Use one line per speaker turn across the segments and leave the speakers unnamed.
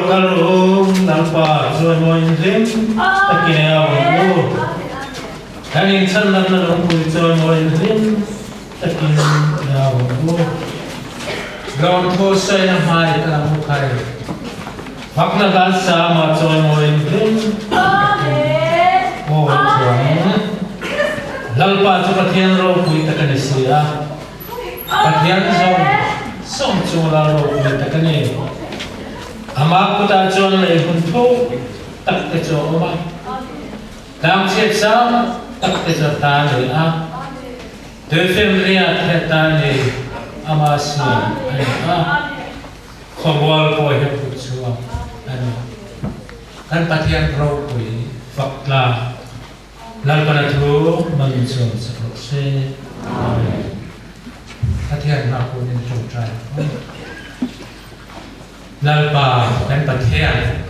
Lo kal rawh u, Lalpa chawimawiin hlim takin ei au ang u. Kan inchhanlamna lungpui chawimawiin hlim takin ei au ang u. Lawmthu sawina hmai ka lang u khai. Fakna hlan sama chawimawiin hlim takin aw an chuang. Lalpa chu Pathian ropui tak a ni si a. Pathian zawng zawng chung la ropui tak a ni. Amah kutah chuan lei hun thuk tak te chu a awm a, tlangchhiat sang tak te chu a ta a ni a, tuifemriat hi a ta a ni, ama siam a ni a, khawmual pawh hi a kut chhuak a ni. Kan Pathian ropui fak tlak. Lalpana thu hmangin chuan sak rawh se. Amen. Pathian hna kunin ṭawngṭai ang. Lalpa kan Pathian,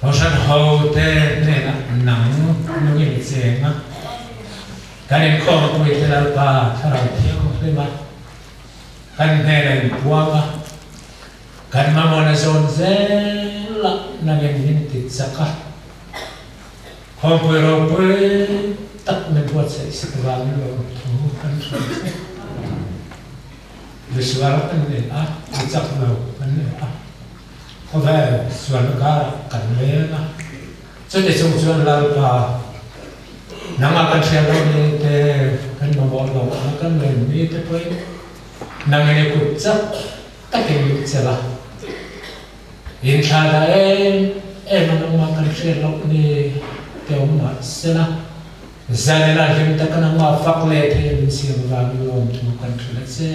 Kohhran hote hnenah nang nungin i cheng a, kan inkhawmpuite Lalpa Thlarau Thianghlim a, kan hnenah in puang a, kan mamawhna zawn zelah nangin min ti chak a. Khawmpui ropui tak min buatsaih sak vangin lawmthu kan hrilh che. Misual kan ni a, mi chak lo kan ni a, khawvel sualna karah kan leng a, chuti chung chuan Lalpa, nangah kan hriat loh ni te, kan mamawh lohna kan len mi te pawhin nangin i kut chak takin min chelh a. Inthla dah em em a nangmah kan hriat loh ni te awm mah sela, zanina hlim taka nangmah fak leh thei a min siam avangin lawmthu kan hrilh a che.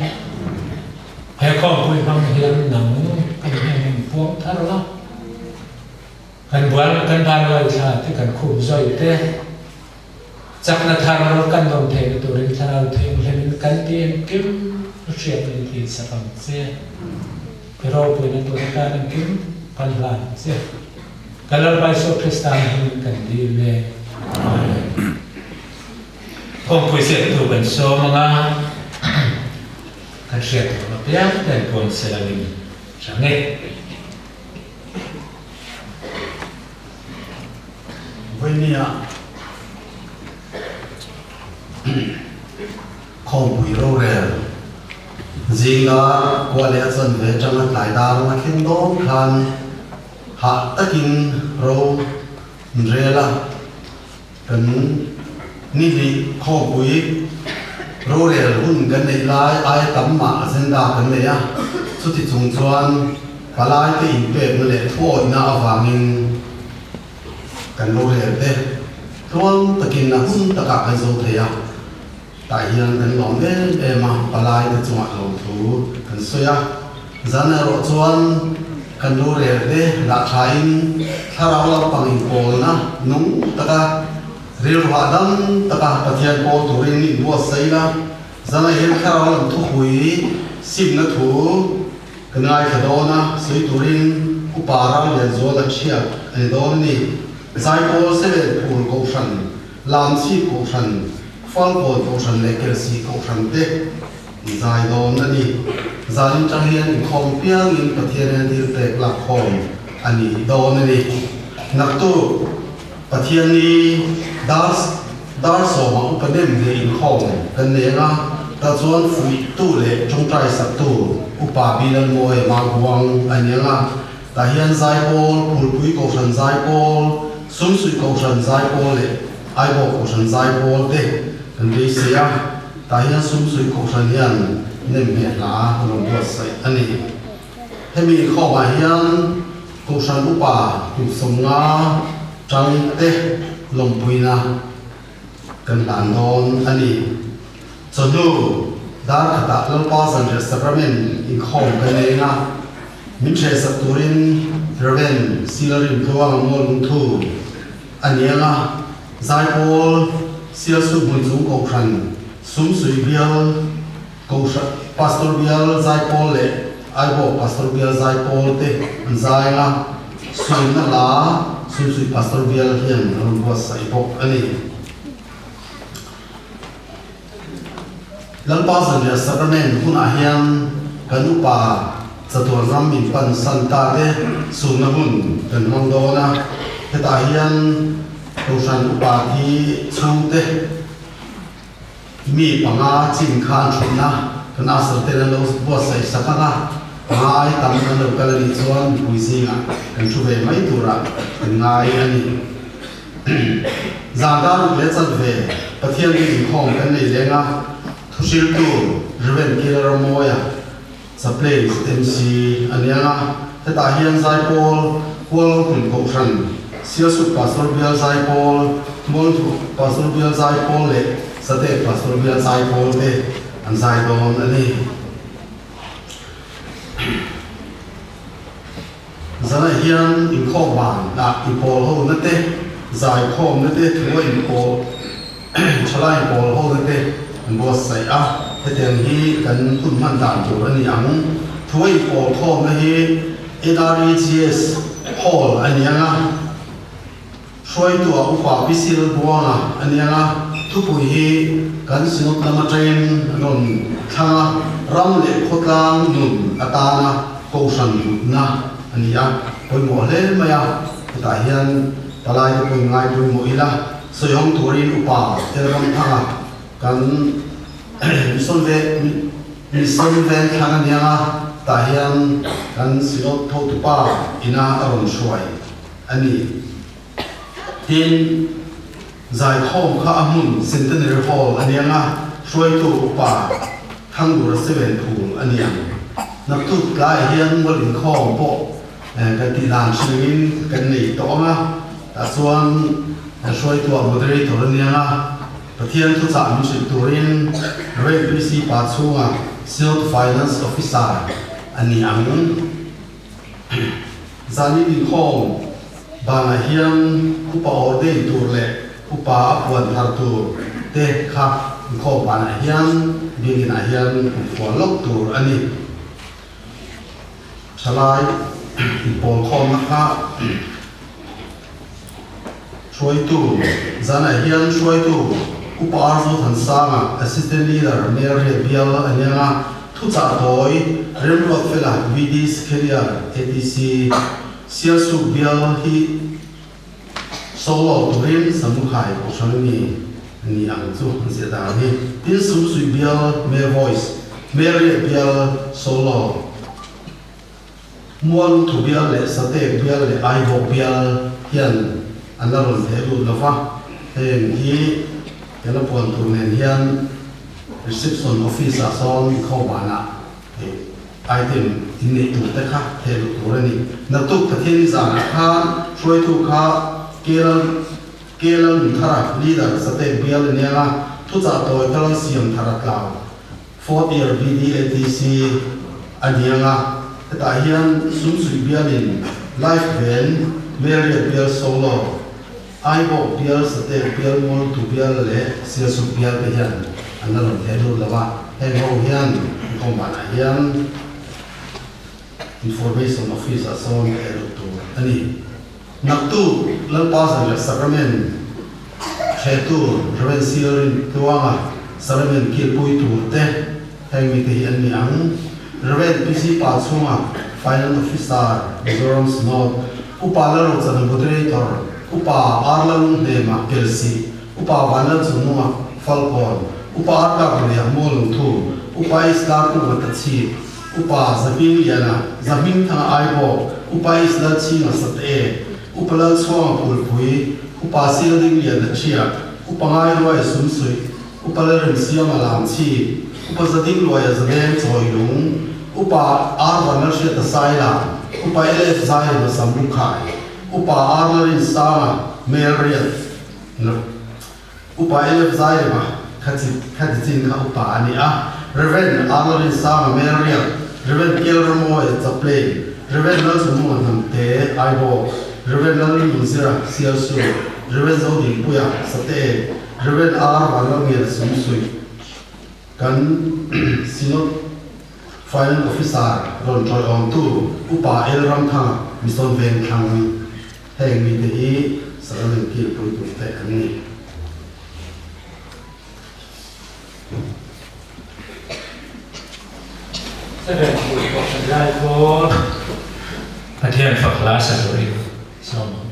He khawmpui hmang hian nang kan hnen in puang thar la, kan bual kan vanluai thla te kan khup zawi te, chakna thar kan dawn theihna turin Thlarau Thianghlimin kan ti engkim hriat min tih sak ang che. I ropuina tur atan engkim kan hlan ang che. Ka Lalpa Isua Krista hmingin kan dil e. Amen. Kawngpui ziaktu kan sawm anga kan hriat tur apiang ten puan selangin hrang e.
Vawinia Khawmpui rorel zinga kua leh a chanve atanga tlai dar a thleng dawn khan hah takin ro an rel a, kan nihnih Khawmpui rorel hun kan neih lai aia tam mah agenda kan nei a, chuti chung chuan palaite inpekna leh thuawihna avangin Kan rorel te tluang takin a hun takah kan zo thei a, tah hian kan lawm em em a, palai te chungah lawmthu kan sawi a. Zan erawh chuan kan rorel te dah thain thlarau lampang inpawlna nung taka rilru hahdam taka Pathian pawl turin inbuatsaih ila, zanah hian thlarau lam thuhui simna thu, Ka ngaithla dawn a, sawi turin Upa Ramlianzuala thiat a ni dawn a ni. Zaipawl Seven Phul Kohhran, Lamchhip Kohhran, Falkawn Kohhran leh Kelsih Kohhran te an zai dawn a ni. Zanin tang hian inkhawm piangin Pathian hian thil pek lakkhawm a ni dawn a ni. Naktuk Pathianni dar dar sawmah upa nem leh inkhawm kan nei ang a, tah chuan fuihtu leh tawngtai saktu Upa Bilalmawi Manghuang a ni ang a, tah hian Zaipawl, Phulpui Kohhran Zaipawl, Sumsuih Kohhran Zaipawl leh Aibawk Kohhran Zaipawl te kan beisei a, tah hian Sumsuih Kohhran hian nem hmeh hla rawn buatsaih a ni. Hemi inkhawmah hian Kohhran upa kum 50 tangte lawmpuina kan hlan dawn a ni. Chawhnu dar khatah Lalpa Zanriah Sacrament inkhawm kan nei eng a, min hrehsak turin Rev. Silarim Tluanga Mualungthu a ni ang a, Zaipawl Sialsuk Hmunchung Kohhran Sumsui Bial Kohhran Pastor Bial Zaipawl leh Aibawk Pastor Bial Zaipawl te an zai ang a, Suimna hla Suimsui Pastor Bial hian a rawn buatsaih bawk a ni. Lalpa Zanriah Sacrament hunah hian kan upa. Chatuan ram min pan san ta te sunna hun kan hmang dawn a, hetah hian Kohhran upa thi chhungte mi panga chin kha an thutna kan asal ten an lo buatsaih sak ang a, panga ai tam an lo kal a nih chuan mipui zingah kan thu ve mai turah kan ngai a ni. Zan dar ruk leh chat ve Pathian hi inkhawm kan nei leng a, thuhriltu Rev. Kilramawia Chaplain MC a ni ang a, hetah hian Zaipawl, Kuala Lumpur Kohhran, Sialsuk Pastor Bial Zaipawl, Mualthu Pastor Bial Zaipawl leh Satek Pastor Bial Zaipawl te an zai dawn a ni. Zanah hian inkhawm ban ah inpawl ho na te, zaikhawm na te, thua inpawl, thalai inpawl ho na te an buatsaih a, hetiang hi kan hun hman dan tur a ni ang. Thua inpawl khawm na hi NREGS Hall a ni ang a, Hruaitu-ah Upa Pisil Buanga a ni ang a, thupui hi kan Synod lam atangin an rawn thlang a, ram leh khawtlang nun atana kohhran hlutna a ni a, pawimawh hle mai a, hetah hian palai te pawhin ngai pawimawh ila, sawihawng turin Upa Elramthanga kan Mission ve Mission Vengthlang a ni ang a, tah hian kan Synod thotupa ina a rawn hruai. a ni. Tin, zaikhawm kha a hmun Centenary Hall a niang a, hruaitu upa Thangdura Seven Phul a niang. Naktuk tlaiah hian mual inkhawm pawh kan tih dan hrilhin kan nei tawh ang a, tah chuan hruaitua moderator a niang a, Pathian thuchah min hrilh turin Rev PC Pa chhunga Synod Finance Officer a ni ang. Zanin inkhawm banah hian upa ordain tur leh upa a puan thar tur te kha inkhawm banah hian biakin ah hian kumfual lawk tur a ni. Thalai inpawlkhawmna kha hruaitu zanah hian hruaitu Upa Arzo Thansanga, Assistant Leader, Melriat Bial a niang a, thuchah tawi Remruat Fela, VD Skhelian, ATC, Sialsuk Bial hi solo turin Samukhai Kohhran a ni a ni ang chu an ziah dan hi. Tin Sumsui Bial, Male Voice, Melriat Bial solo. Mual thu bial leh Satek bial leh Aibawk bial hian an la rawn theh lut lo va, heng hi kan la puan tur nen hian reception office ah sawn inkhawmbanah item inneih tur te kha theh lut tur a ni. Naktuk Pathian zanah khan hruaitu kha Kelal Kelal Nunthara leader Satek bial a nia a, thuchah tawi Kalal Siamthara tlau Fourth year BDATC a ni ang a, hetah hian Sumsuih bialin Life Band, Meriat bial Solo, Aibawk bial Satek bial Mualtu bial leh Sialsuk bial te hian an la rawn theh lut lo a, heng ho hian inkhawmbanah hian Information Office ah sawn theh lut tur a ni. Naktuk Lalpa Zanriah Sacrament thehtu Rev. Sialrin Tluanga Sacrament kilpui tur te heng mite hi an ni ang. Rev. PC Pa chhunga Finance Officer, Mizoram Synod, Upa Lalrochana Moderator, Upa R Lalunghnema Kelsih, Upa Vanlalchungnunga Falkawn, Upa R Kakuliah Mualungthu, Upa Islam Kunga Tachhip, Upa Zahmingliana, Zahmingthanga Aibawk, Upa Islalchhinga Sate, Upa Lalchhuanga Phulpui, Upa Sildingliana Thiak, Upa Ngairuaia Sumsuih, Upa Lalremsiama Lamchhip, Upa Zadingluaia Zadeng Chawilung, Upa R Vanlalhriata Saila, Upa LF Zairema Samlukhai, Upa R Lalrinsanga Melriat, Upa LF Zairema kha kha tichin kha upa a ni a, Rev. Arla Rinsanga Melriat, Rev. Kelramawia Chaplain, Rev. Lalchungnunga Hnamte, Aibawk, Rev. Lalnunzira Sialsu, Rev. Zodingpuia Sate, Rev. R Vanlalngiana Sumsuih, kan Synod Finance Officer rawn tawiawmtu Upa L Ramthanga Mission Vengthlang. Heng mite hi Sacrament kilpui turte an ni.
Seven pui pawh kan lai pawl. hla sa turin sawm ang.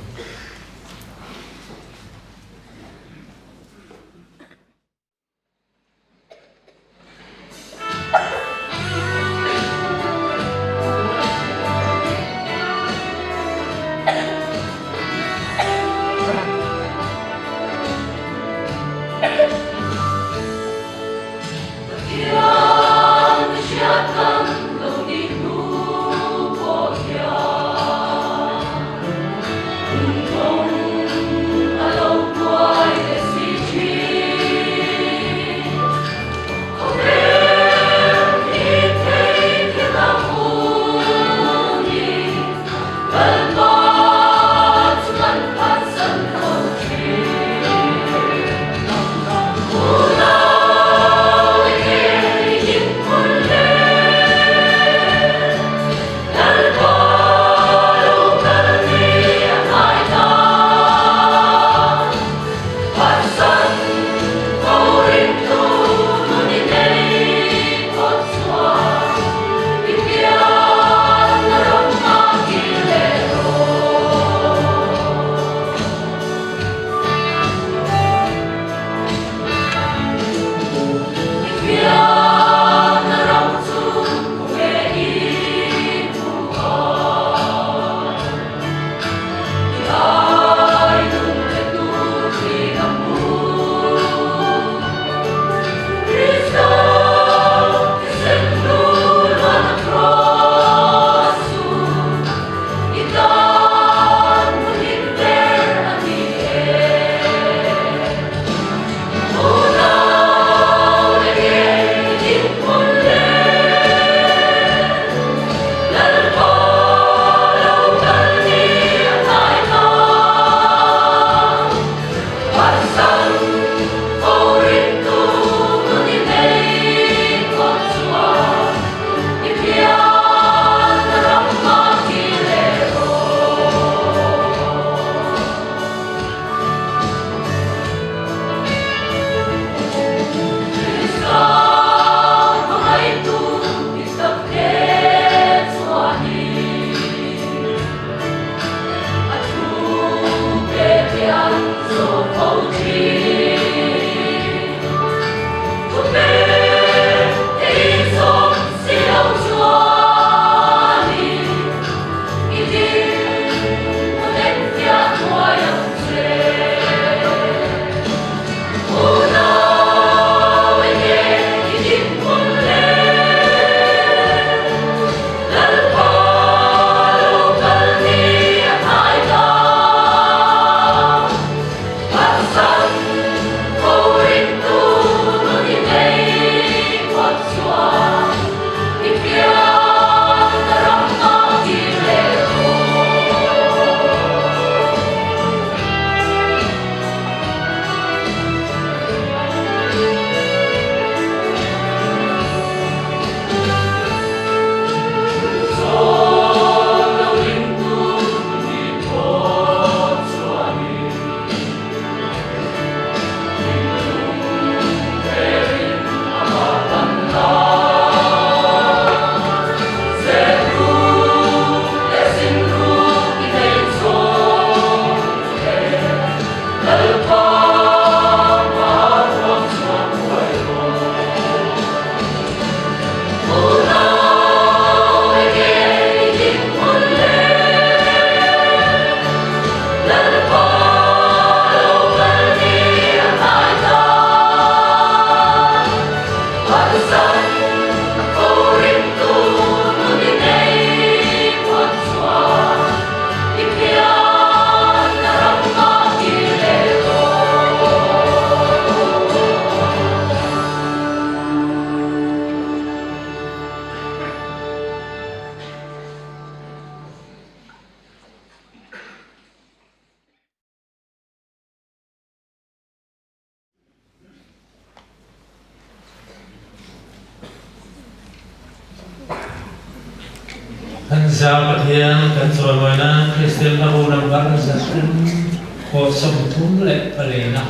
Kan Za Pathian kan chawimawi nan Kristian hlabu number 3 pawh 34na,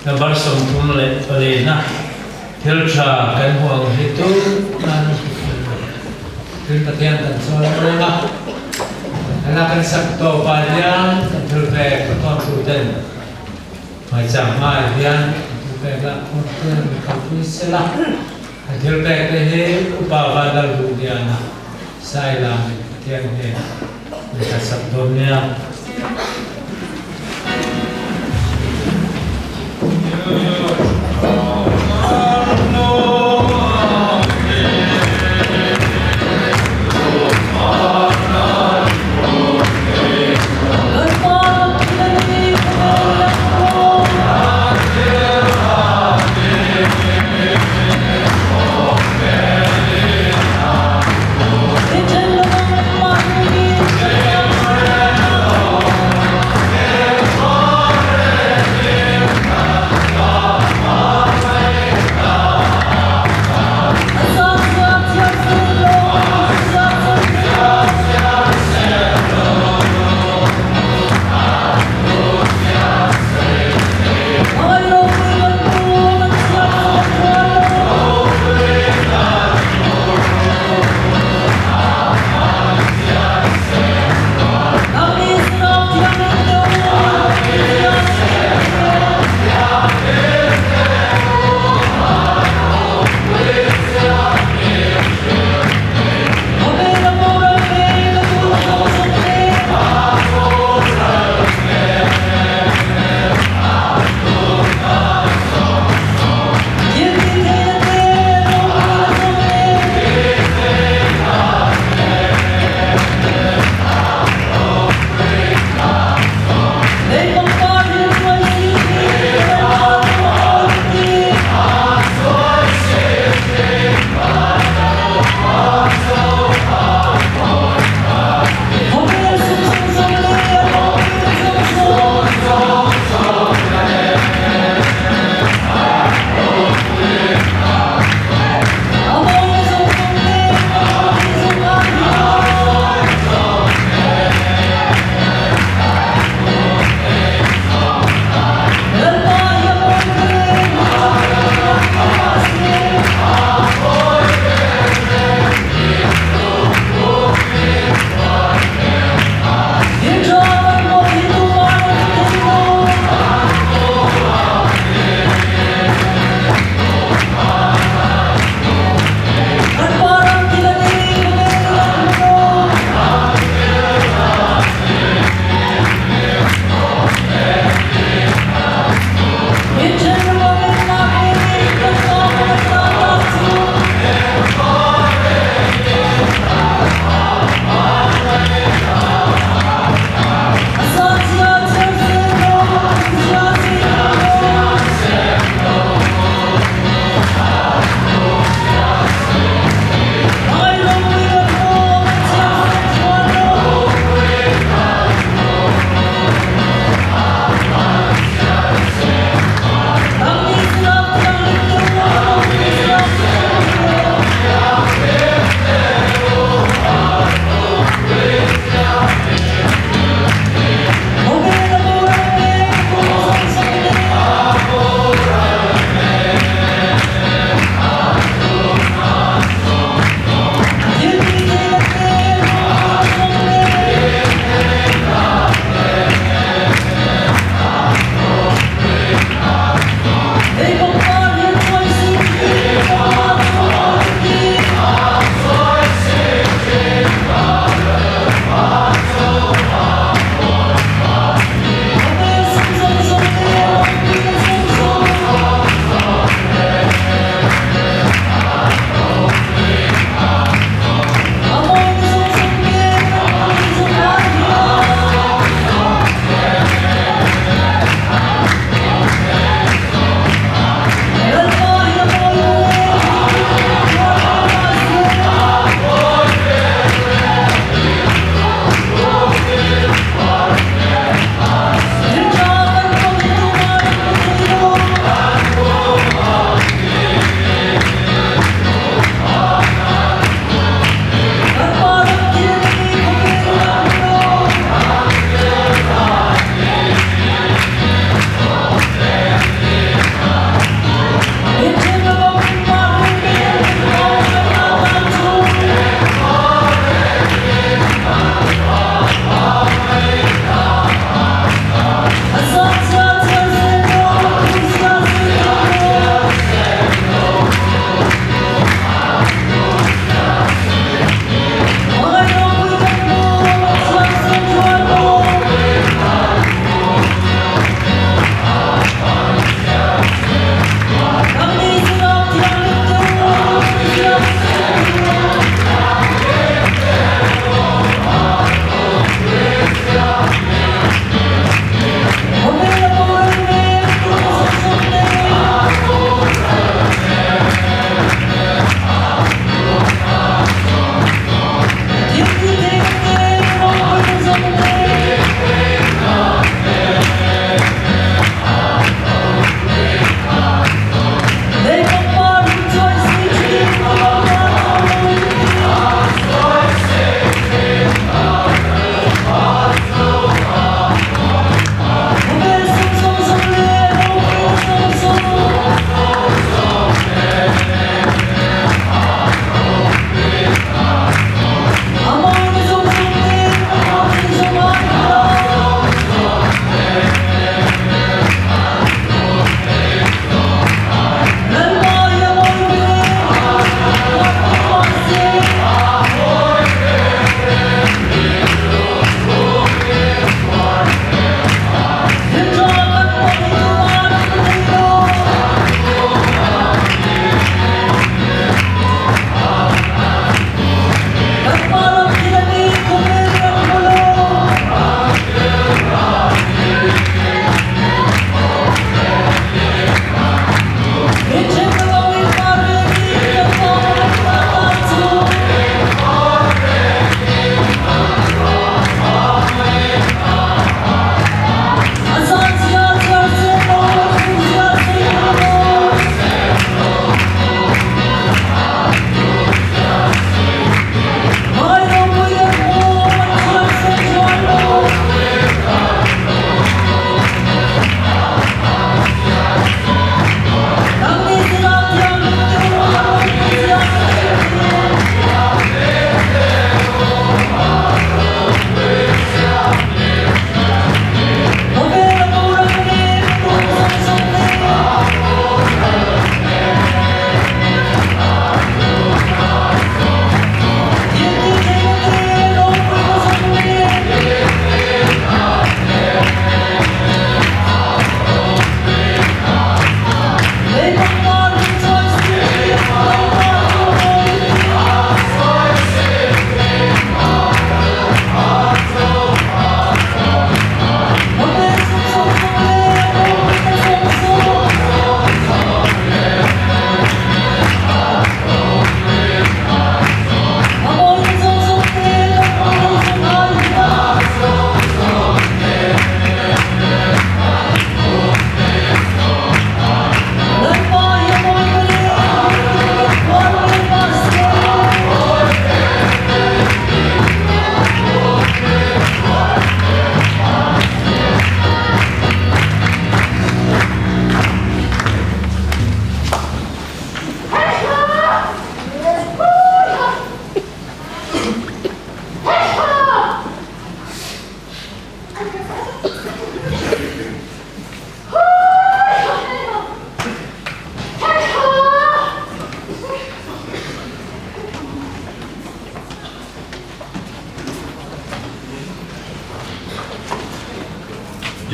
number 34na thil tha kan hmu ang hi tu nan Pathian kan chawimawi a. Hla kan sak tawpah hian kan thilpek a thawntu ten hmaichang hmaah hian an thilpek lah khawm te an kalpui sela. An thilpek te hi Upa Vanlalduhliana Sailam in Pathian hnenah min hlatsak dawn nia.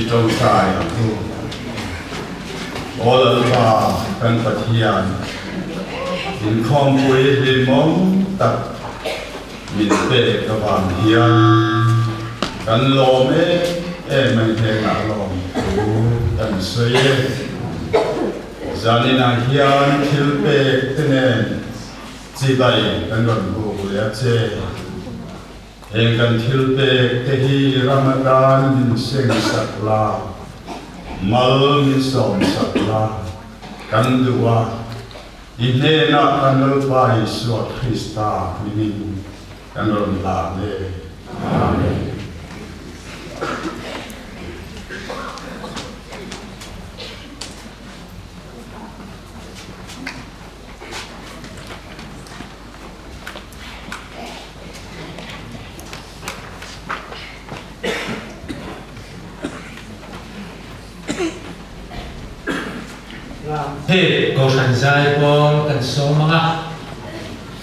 Tawngtai ang u. Aw Lalpa kan Pathian, inkhawmpui hlimawm tak min pek avang hian kan lawm em em a ni hnenah lawm thu kan sawi e. Zaninah hian thil pek te nen chibai kan rawn buk leh a che. Heng kan thil pek te hi ram atan min seng sak la, mal min sawm sak la, kan duh a, i hnenah kan Lalpa Isua Krista hmingin kan rawn hlan e. Amen.
Hei Kohhran zai pawl kan sawm ang a,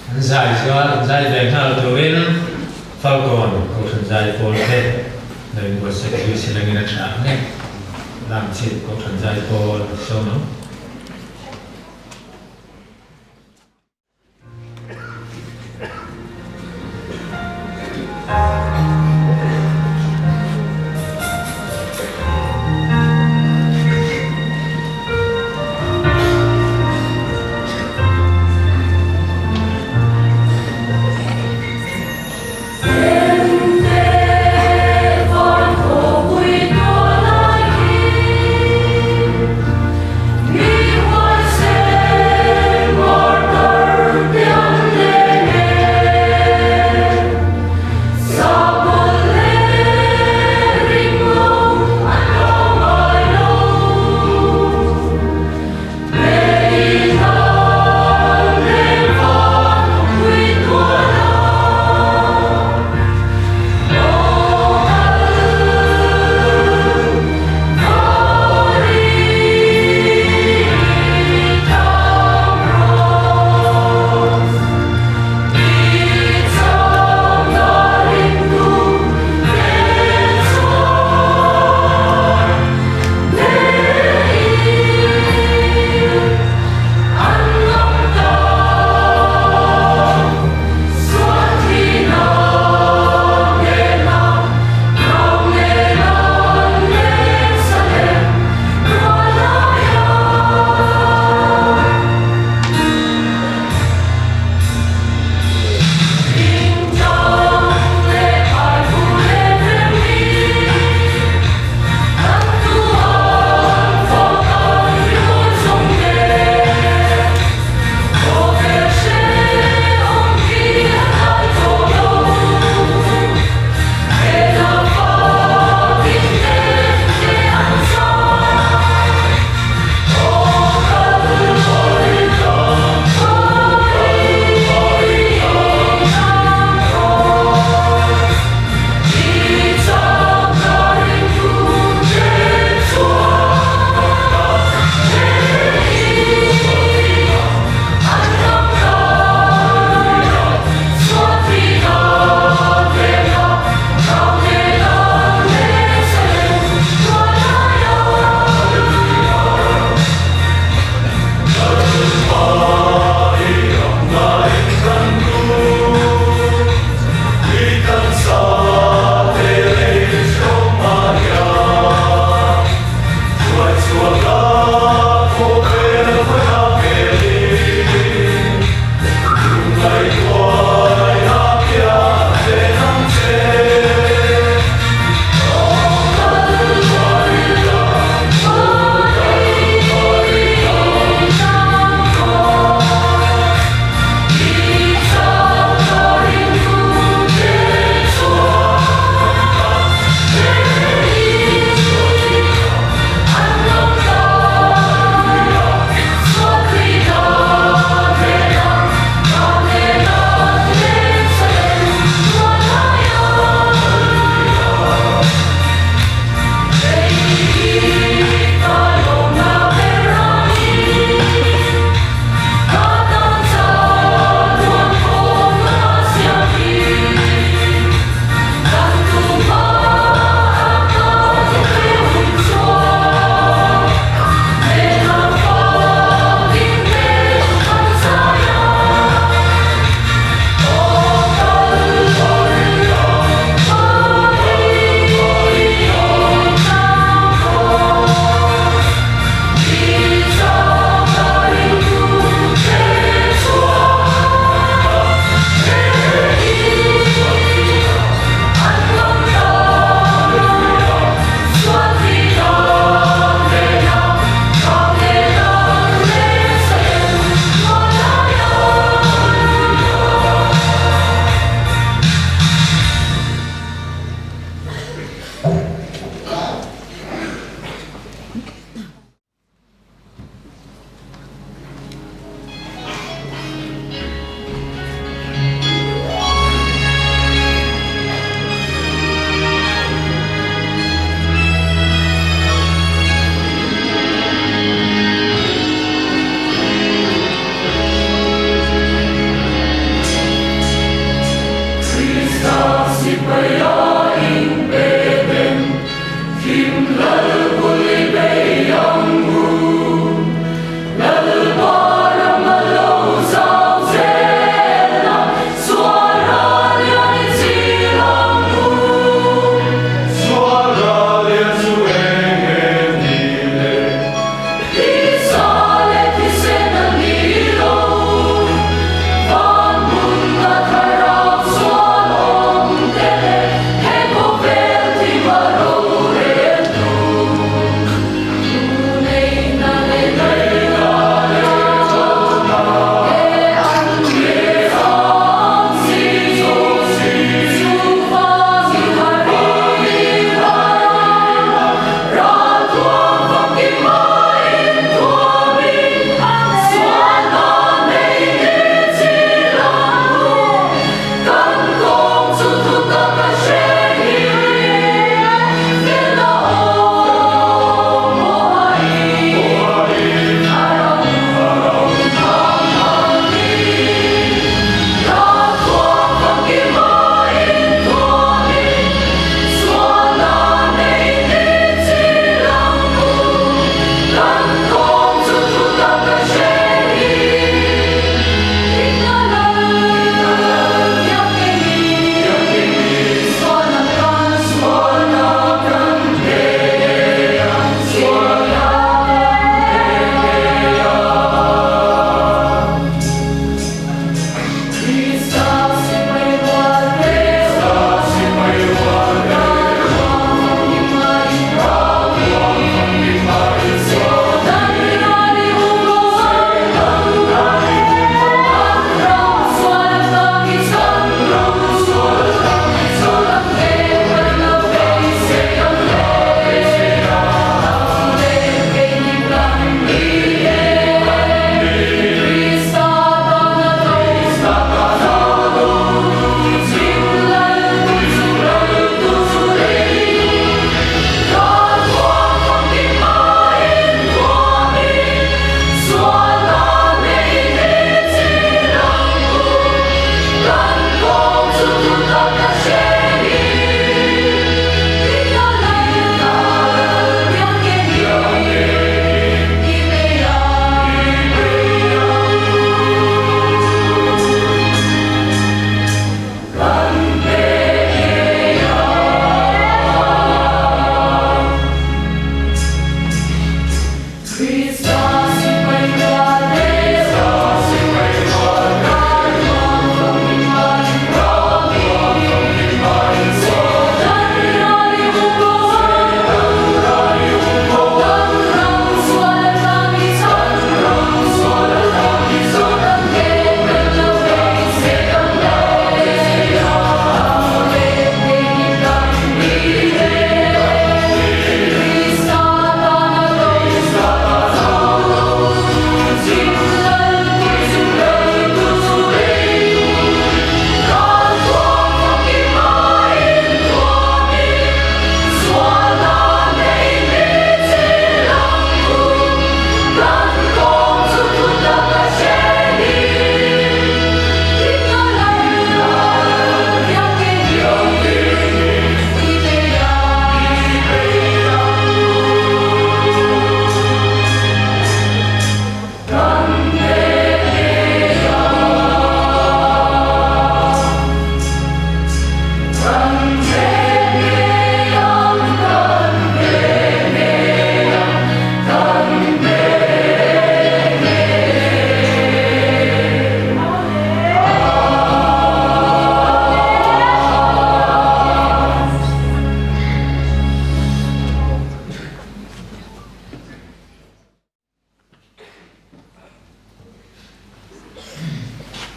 an zai chuan an zai ve nghal turin Falkawn Kohhran zai pawl te lo inbuatsaih zui silangin a tha ang e. Lamchhip Kohhran zai pawl sawm ang.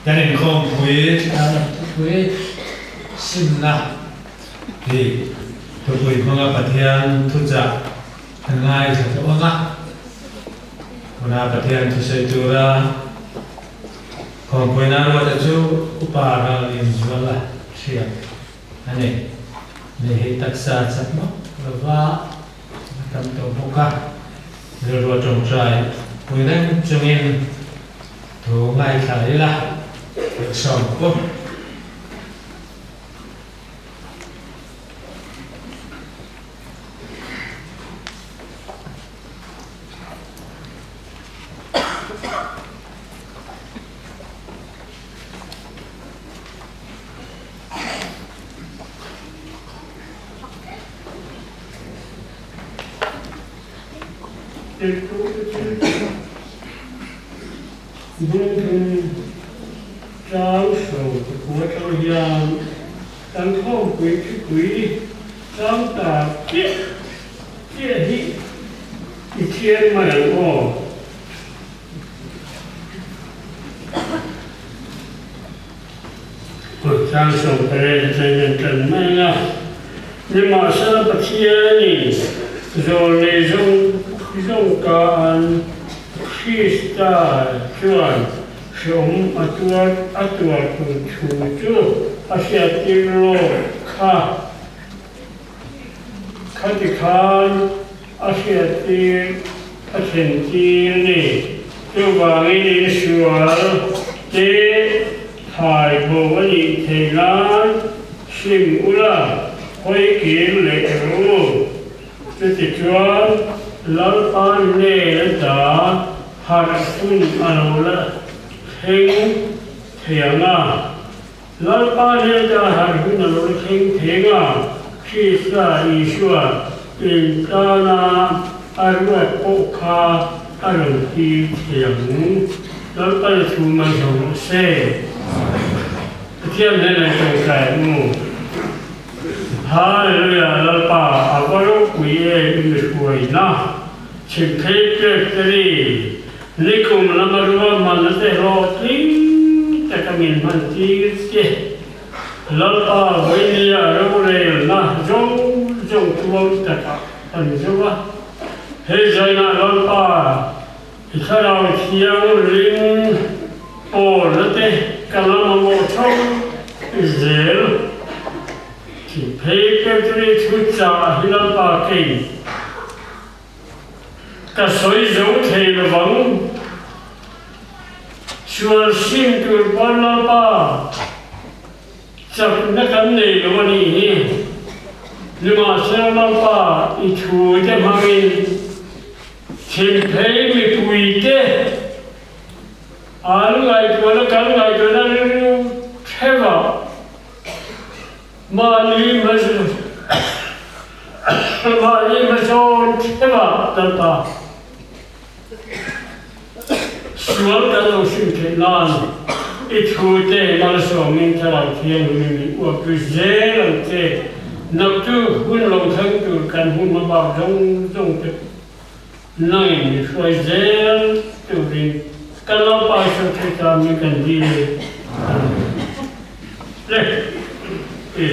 Kan inkhawmpui thupui simna tih thupui hmanga Pathian thuchah kan ngaithla tawh ang a. Tuna Pathian thusawi tura khawmpuina ruata chu upa ral inzual a hriat a ni. Ni hi taksa chak mawk lova a tam tawh bawk a, rilru a tawngtai pui reng chungin thu ngaithla ila sawm ku.
Bungphung tlang so khua atang hian kan khawmpui thupui tlang ta chiah chiah hi i thian mai ang aw. Kut tlang sawmpere atangin an tan mai a, nimahsela Pathianin zawlnei zawng zawng ka an Krista chuan hrehawm a tuar a tuar tur thu chu a hriattir lawk kha. Khati khan a hriattir a thlentir ni. Chuvangin insual te thai bo a nih theih nan hrim ula hawi kir leh rawh u. Chutichuan Lalpa nen a ta harh hun a lo la thleng thei ang a. Lalpa hnênah harh hun a lo thleng theng a, Krista Isua intâna a ruat pawh kha a rawn tir thei ang. Lalpa i thu mai hlauh rawh se. Pathian hnênah i tawngtai ang u. Hallelujah Lalpa a va ropui em i mi hruaina chhimphei pek te ni. Nikum lama ruahmanna te hlawhtling taka min hman tir che. Lalpa vawinia rorelna zawng zawng tuam takah kan zo a. Hei zainah Lalpa i thlarau thianghlim pawlna te ka la mamawh tho zel. Phei Petri thuchah hi Lalpa kei. Ka sawi zo thei lovang. Sual sim tur pawn Lalpa chakna kan nei lo a nih hi. Nimahsela Lalpa i thu te hmangin thimphei mipui te an ngaihtuahna kan ngaihtuahna rilru theuhah Mahni mahni hmasawn theuhah Lalpa. Sual kan lo sim theih nan i thu te malsawmin Thlarau Thianghlim min uapui zel ang che. Naktu hun lo thleng tur kan hun hmabak zawng zawng te nangin min hruai zel turin kan Lalpa Isua Krista min kan dil e. Amen. Le i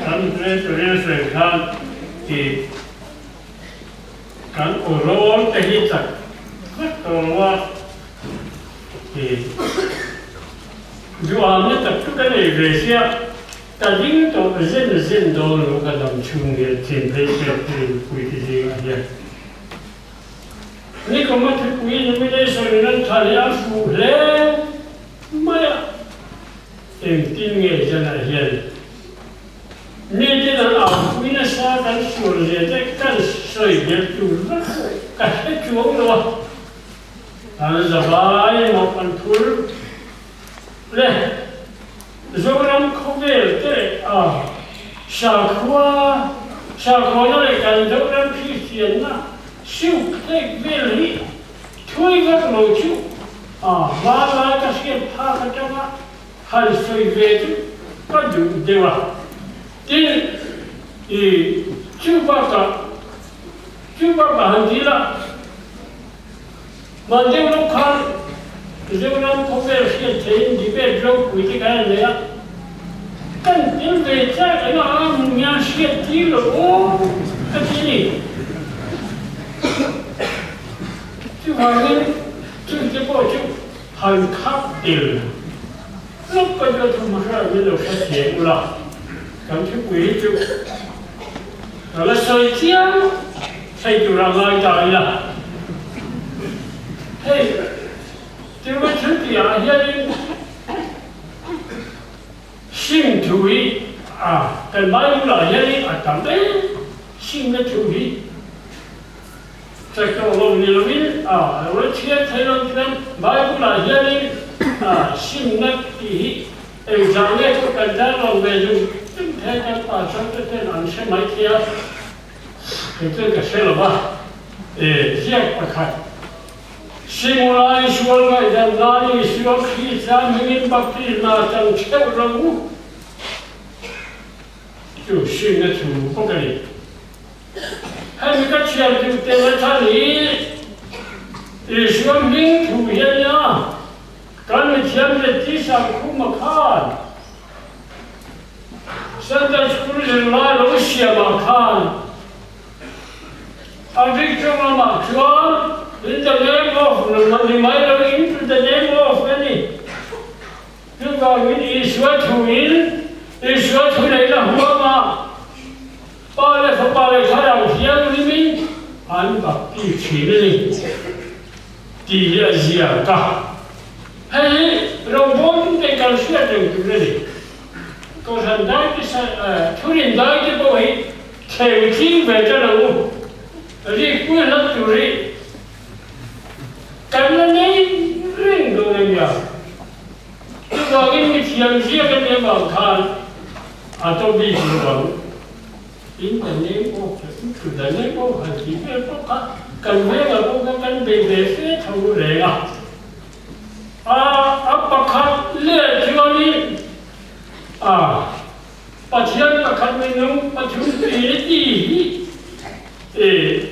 kan hle turin a sawi khan i Kan awrawl te hi chak vek tawh lo a, i duham na tak chu ka nei ve sia, ka ding tawh zen zen dawn lo ka dam chhung hian chin phei pek chu inpui te zingah hian nikum a thupui nomination in an tha leh a fuh hle mai a, engtin nge zanah hian Mite an aupui nasa kan sual zia te kan sawi belh tur vek ka hre chuang lo a, an zavai mawh an phur le. Zoram khawvel te a sakhua sakhuana leh kan Zoram Kristianna siuk hlek vel hi thui vek lo chu a hmanlai ka hriat phak atanga Han sawi ve chu ka duh deuh a, tin i chu bakah chu bakah han ti la, mah deuh lo khan Mizoram khawvel hriat theihin debate ropui te kan han nei a, kan tel ve chak eng a hmun hian hriat tir lo aw ka ti a ni. Chuvangin chungte pawh chu Han khap tel lawk ka chu thu hmasa min lo hre thiam ula, kan thupui hi chu ka la sawi chiang thei tur a ngai ta ila. Hei tirhma thil tihah hianin sim thu hi a kan Bible ah hianin a tam em simna thu hi. Chaklo lo ni loin a lo la chhiat thei lo chuan Bible ah hianin a simna tih hi engzah nge pawh kan dar lo ve zung zung thei kan pastor te ten an hre mai thei a, kei chuan ka hre lo va, e ziak pakhat Simulai sual ngaihdan nan Isua Krista hmingin baptisma chang theuh rawh u chu simna thu bawk a ni. Hemi ka chhiar duh tel a chhan hi Isua hming thu hi a nia, kan mithiam leh tisa khuma khan Sunday School zirlai lo siamah khan a rik chung lamah chuan in the name of ni mai lo in to the name of a ni. Chuvangin Isua thuin Isua thu neihna huamah Pa leh Fapa leh Thlarau Thianghlimin an bapti thin a ni tih hi a ziak a. Hei hi rawngbawltute kan hriat reng tur a ni. Kohhran daite thurin daite pawh hi thleng tling ve ta lo u, rikpui hlat tur hi kan la nei reng dawn a nia. Chuvangin mithiam ziak a nih avang khan a to bik lo ang. In the name of to the name of han tih vel pawh kha kan vengah pawh khan kan bei ve fe tho reng a. A a pakhat leh chuanin a Pathian pakhat minung pathum tih hi i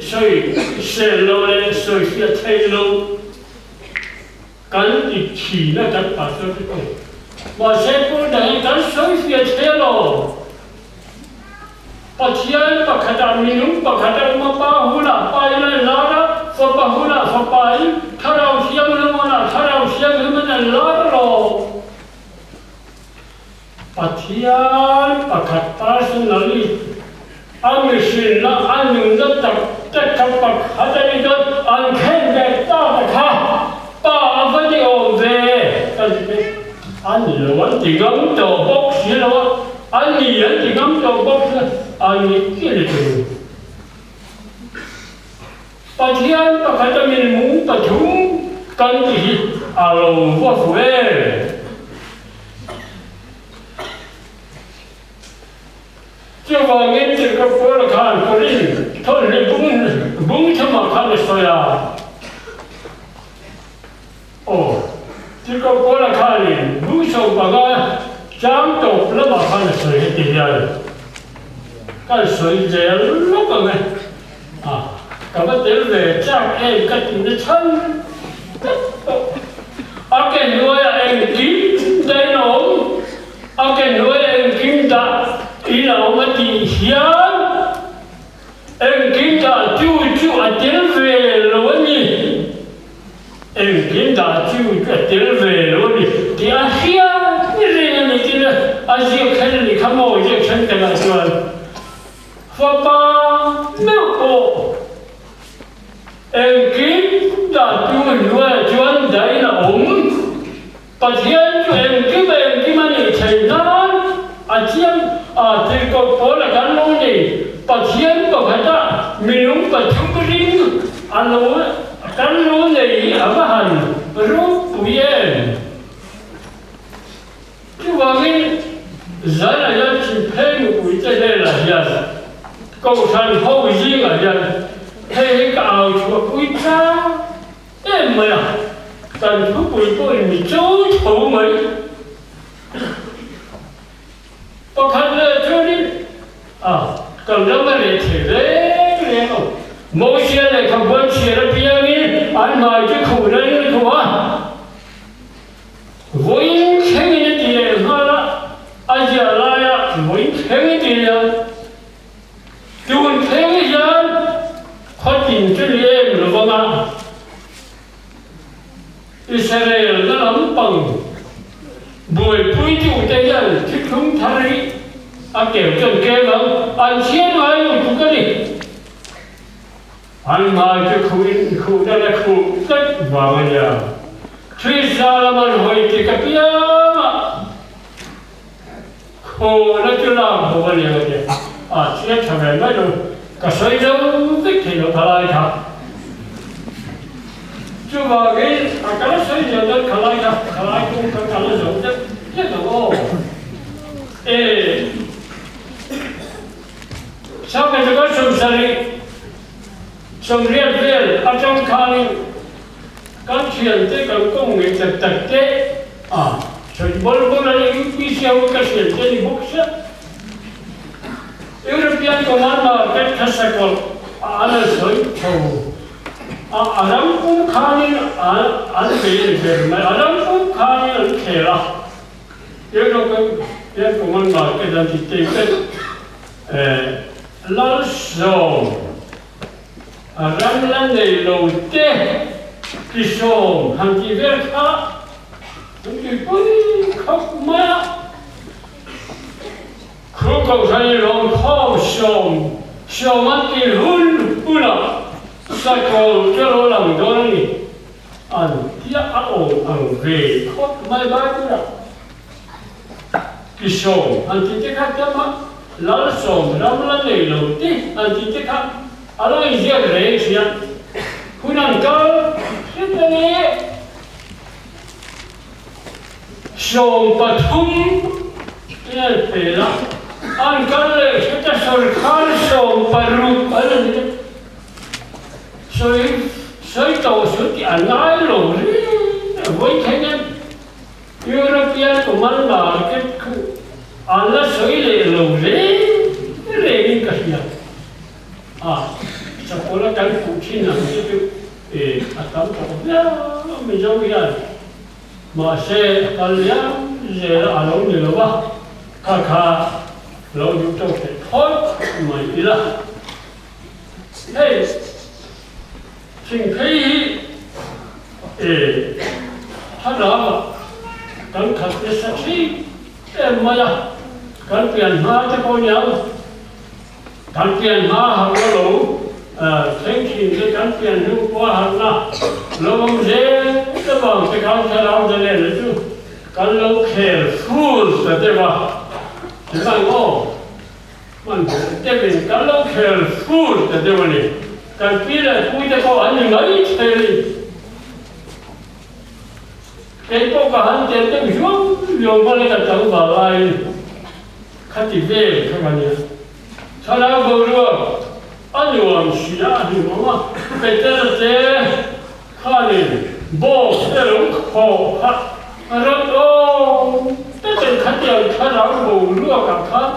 sawi sel lo leh sawi hriat thei lo. Kan ti thin a kan pastor te pawh. Mahse Paul dang hi kan sawi fiah thei lo. Pathian pakhatah minung pakhat a awm a, Pa hunah Pa in an lar a, Fapa hunah Fapa in, Thlarau Thianghlim hunah Thlarau Thianghlim in an lar lo. Pathian pakhat personally a mihrinna a nunna tak tak kha pakhat a ni dawn, an khen ve tak a kha pa a va ni awm ve ka ti mai, a ni lo an ti ngam tawh bawk si lo a, a ni an ti ngam tawh bawk si lo, a ni chi ni tur. Pathian pakhat a minmung pathum kan ti hi a lo va fu em? Chuvangin tirhkoh Paula khan Korin thawhleh bung bung thumah khan a sawi a. Aw. Tirhkoh Paula khanin bu 15 chang tawp lamah khan a sawi heti hian, Kan sawi zel lawk ang e, a ka va tel ve chak em ka tihna chhan tak pawh a ke hnuaiah engkim dahin a awm, a ke hnuaiah engkim dah in a awm a tih hian, Engkim dah chu chu a tel ve lo a ni. Engkim dah chu chu a tel ve lo a ni tih a hriat reng a ni tin a ziak then a ni kha maw ziak then takah chuan fapa meuh pawh engkim dah chu hnuaiah chuan dahin a awm. Pathian chu engkim engkim a nih theih nan a chiang a, tirhkoh pawl a kan lo nei. Pathian pakhata minung pathum ring a lo kan lo nei hi a va han ropui em? Chuvangin zan a hian Chhimphei mipuite hnenah hian Kohhran ho zingah hian hei hi ka au chhuahpui chang Em mai a, kan thupui pawhin mi cho tho mai. Pakhat leh chuanin a, kan ram a reh thei reng reng lo. Mosia lehkhabuan chhiar apiangin an hmai chu khuh reng a khuh a, vawiin thlengin a ti leh nghal a, a ziah laia vawiin thleng a ti leh a. Tun thleng hian khawtin chu ni em lo vang a, Israel na lampang buaipuitute hian thithlung thar hi a keu chuan kem ang, an chhiat ngai lo tuk a ni. An hmai chu khuhin khuhna la khuh tlat vang a nia. Krista lam an hawi tik apiangah Khaw na chu lak bawk a ni ang a tia. A chhiat tha ve mai lo. Ka sawi zo vek thei lo khalai kha. Chuvangin a kal sawi zel dawn khalai kha khalai kawng ka kal zo deuh hlek ang aw. E Sangha chu kan 70 80 vel atang khanin Kan thiante kan kawng ngei tak tak te a sawi bawl bawl a UPC ho ka hriat te ni bawk sia. European Command Market kha sakawlh a an a sawi tho a, a ram pum khanin an bei a ni ber mai, a ram pum khanin an khel a. European Command Market an ti tei pet Lalsawm. A ram la nei lo te ki sawm han tih vel kha an tuipui khawp mai a. Khu kohhran in rawn khawm sawm sawm an tih hun hunah sakawl chu a lo lang dawn a ni an tia a awm ang ve khawp mai Bible-ah. Ki sawm an tih te kha tlem a, lal sawm ram la nei lo te an tih te kha a lo inziak reng si a. Hun an kal hret a ni. 13 in an pel a, an kal leh hret a sawrkhar 16 an ni a. Sawi sawi tawh suh tih an ngai lo reng a, vawi theih em? European Common Market khu an la sawi leh lo reng rengin ka hria a, Chapawla kan fuh thin ang te chu e a tam tawh viau Mizo hian mahse a kal liam zel a lo ni lo va, kha kha lo duh tawk theih phawt mai ila. Hei thingphei hi e thlarau ah kan khat nasa thin em mai a, kan pian hma te pawh niang, kan pian hma harhna lo thleng thin te kan pian hnu pawh a harhna lo awm zel avang te khan thlarau zalen chu kan lo khel fur ta deuh a, chuvang aw. Hman deuhin kan lo khel fur ta deuh a ni. Kan pi leh pu te pawh an ni mai thei a ni. Kei pawh ka han tel deuh zuam zuam hman a ka tlangval laiin khati vel kha ka nia. Thlarau boruak a nuam si a, a hlimawm a. Petera te khanin bawk te lo khawh kha. Ram awm takin khatiang thlarau boruakah khan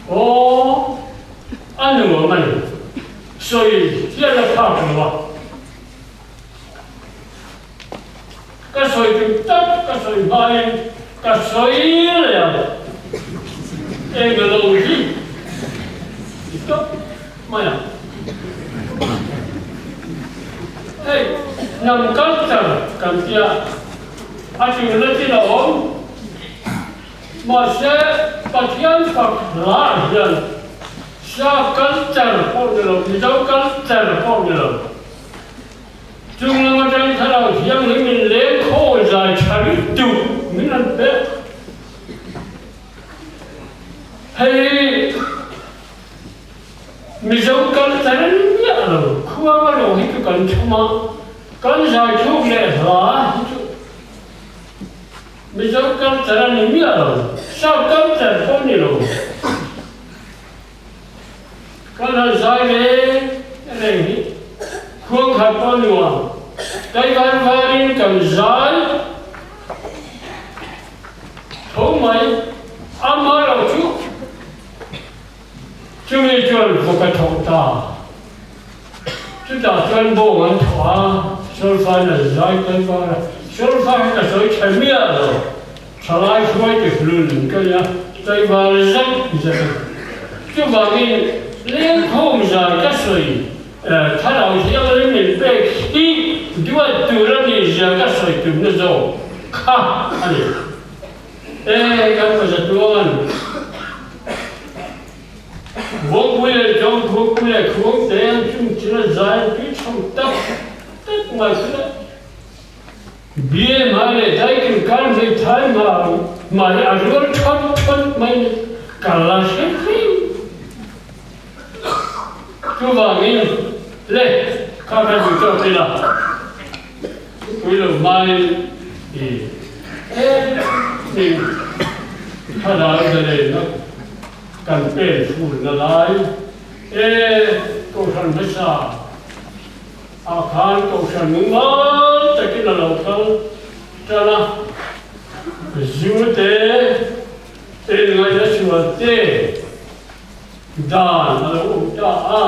aw a nuam a ni. Sawi hian a phak lo a. Ka sawi tum tak ka sawi hmain ka sawi leh ang. Eng a lo hi i tawp mai ang. Hei hnam culture kan tia a tul na thil a awm. Mahse Pathian fak hla hian Sap culture pawh ni lo, Mizo culture pawh ni lo. Chung lam atang Thlarau Thianghlim in leng khawi zai tha lutuk min an pek. Hei Mizo culture miah lo, khuang a rawh hi chu kan chhum a, kan zai thluk leh hla hi chu Mizo culture a ni miah lo, Sap culture pawh ni lo. Kan han zai reng reng hi khuang khat pawh nuam kai var varin kan zai tho mai ama lo chu chumi chuan vawk a thawh ta chutah chuan bawng an thawh a solfa in an zai kai var a solfa hi ka sawi tha miah lo. Thalai hruai ti hlun ka nia, tlaivar zet zet a. Chuvangin lengkhawm zai ka sawi, thlarau thianghlim min pek hi duat tur a nih zia ka sawi tumna zawk kha a ni. E, kan paza tuangan Vawngpui leh Chawngkhupui leh Khuangte an chung thil a zai an tui chho tak tak mai chu le. Bma leh Daikin kar hmeithai hmai a rual thawt thawt mai ni ka la hre hrim. Chuvangin le kha ka duh tawk ila pui lo hmain i em in thlarau zalena kan pen furna lai e Kohhran hmasa Ah khan Kohhran mumal takin a lo kal tan a, zu te, inngaihna sual te dan a lo awm ta a,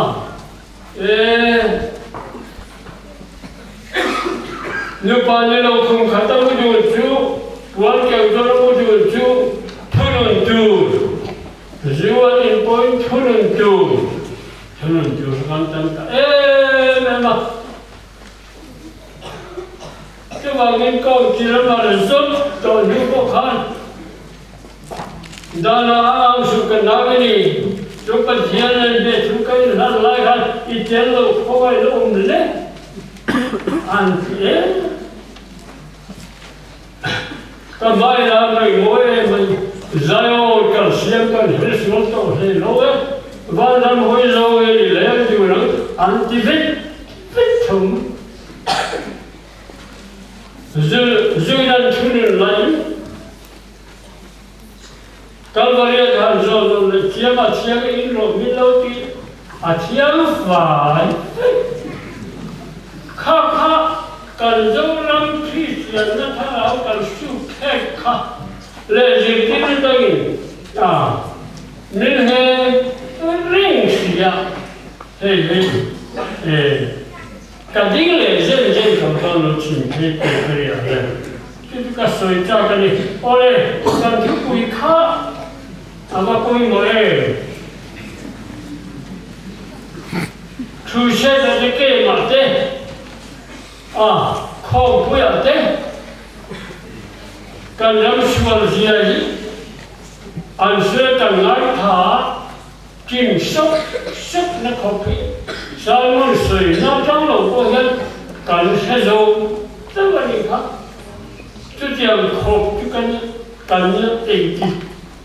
e nupa ni lo khum khat a mu dun chu, puan keu dawn a mu dun chu thunun tur, zu an inpawhin thunun tur. Thunun tur kan tam ta em em a, chuvangin kawngkir a mar zawt tawh hnu pawh khan Dana a au suh ka nau i ni, chu Pathian an be thu ka inhlan lai khan i tel lo khawngaih la awm le an ti em? Ka hmai la mai mawi em mai, Zion kan siam kan hre sual tawh hle lo e, vanram hawi zo e i leng tur ang an ti vek vek thung. Zuinan thunun laiin Kalvaria ka han zawn lo leh thiam a thiang e in rawh min lo ti a thiang fai vek. Kha kha kan Zoram Kristianna thlarau kan suk thlek kha leh zirtir atangin ta min he reng si a, hei hi e ka ding leh zen zen kan tan lo chhim phei pawh ka ri ang e. Chu chu ka sawi chak a ni. Awle, kan thupui kha a va pawimawh em? Crusade te kemah te, a khawmpuiah te kan ram sual zia hi an hre kan ngaithla kim sawk sawk na khawp hi Simon sawi na tang lo pawh hian kan hre zo chauh a nih kha. Chutiang khawp chu kan kan engti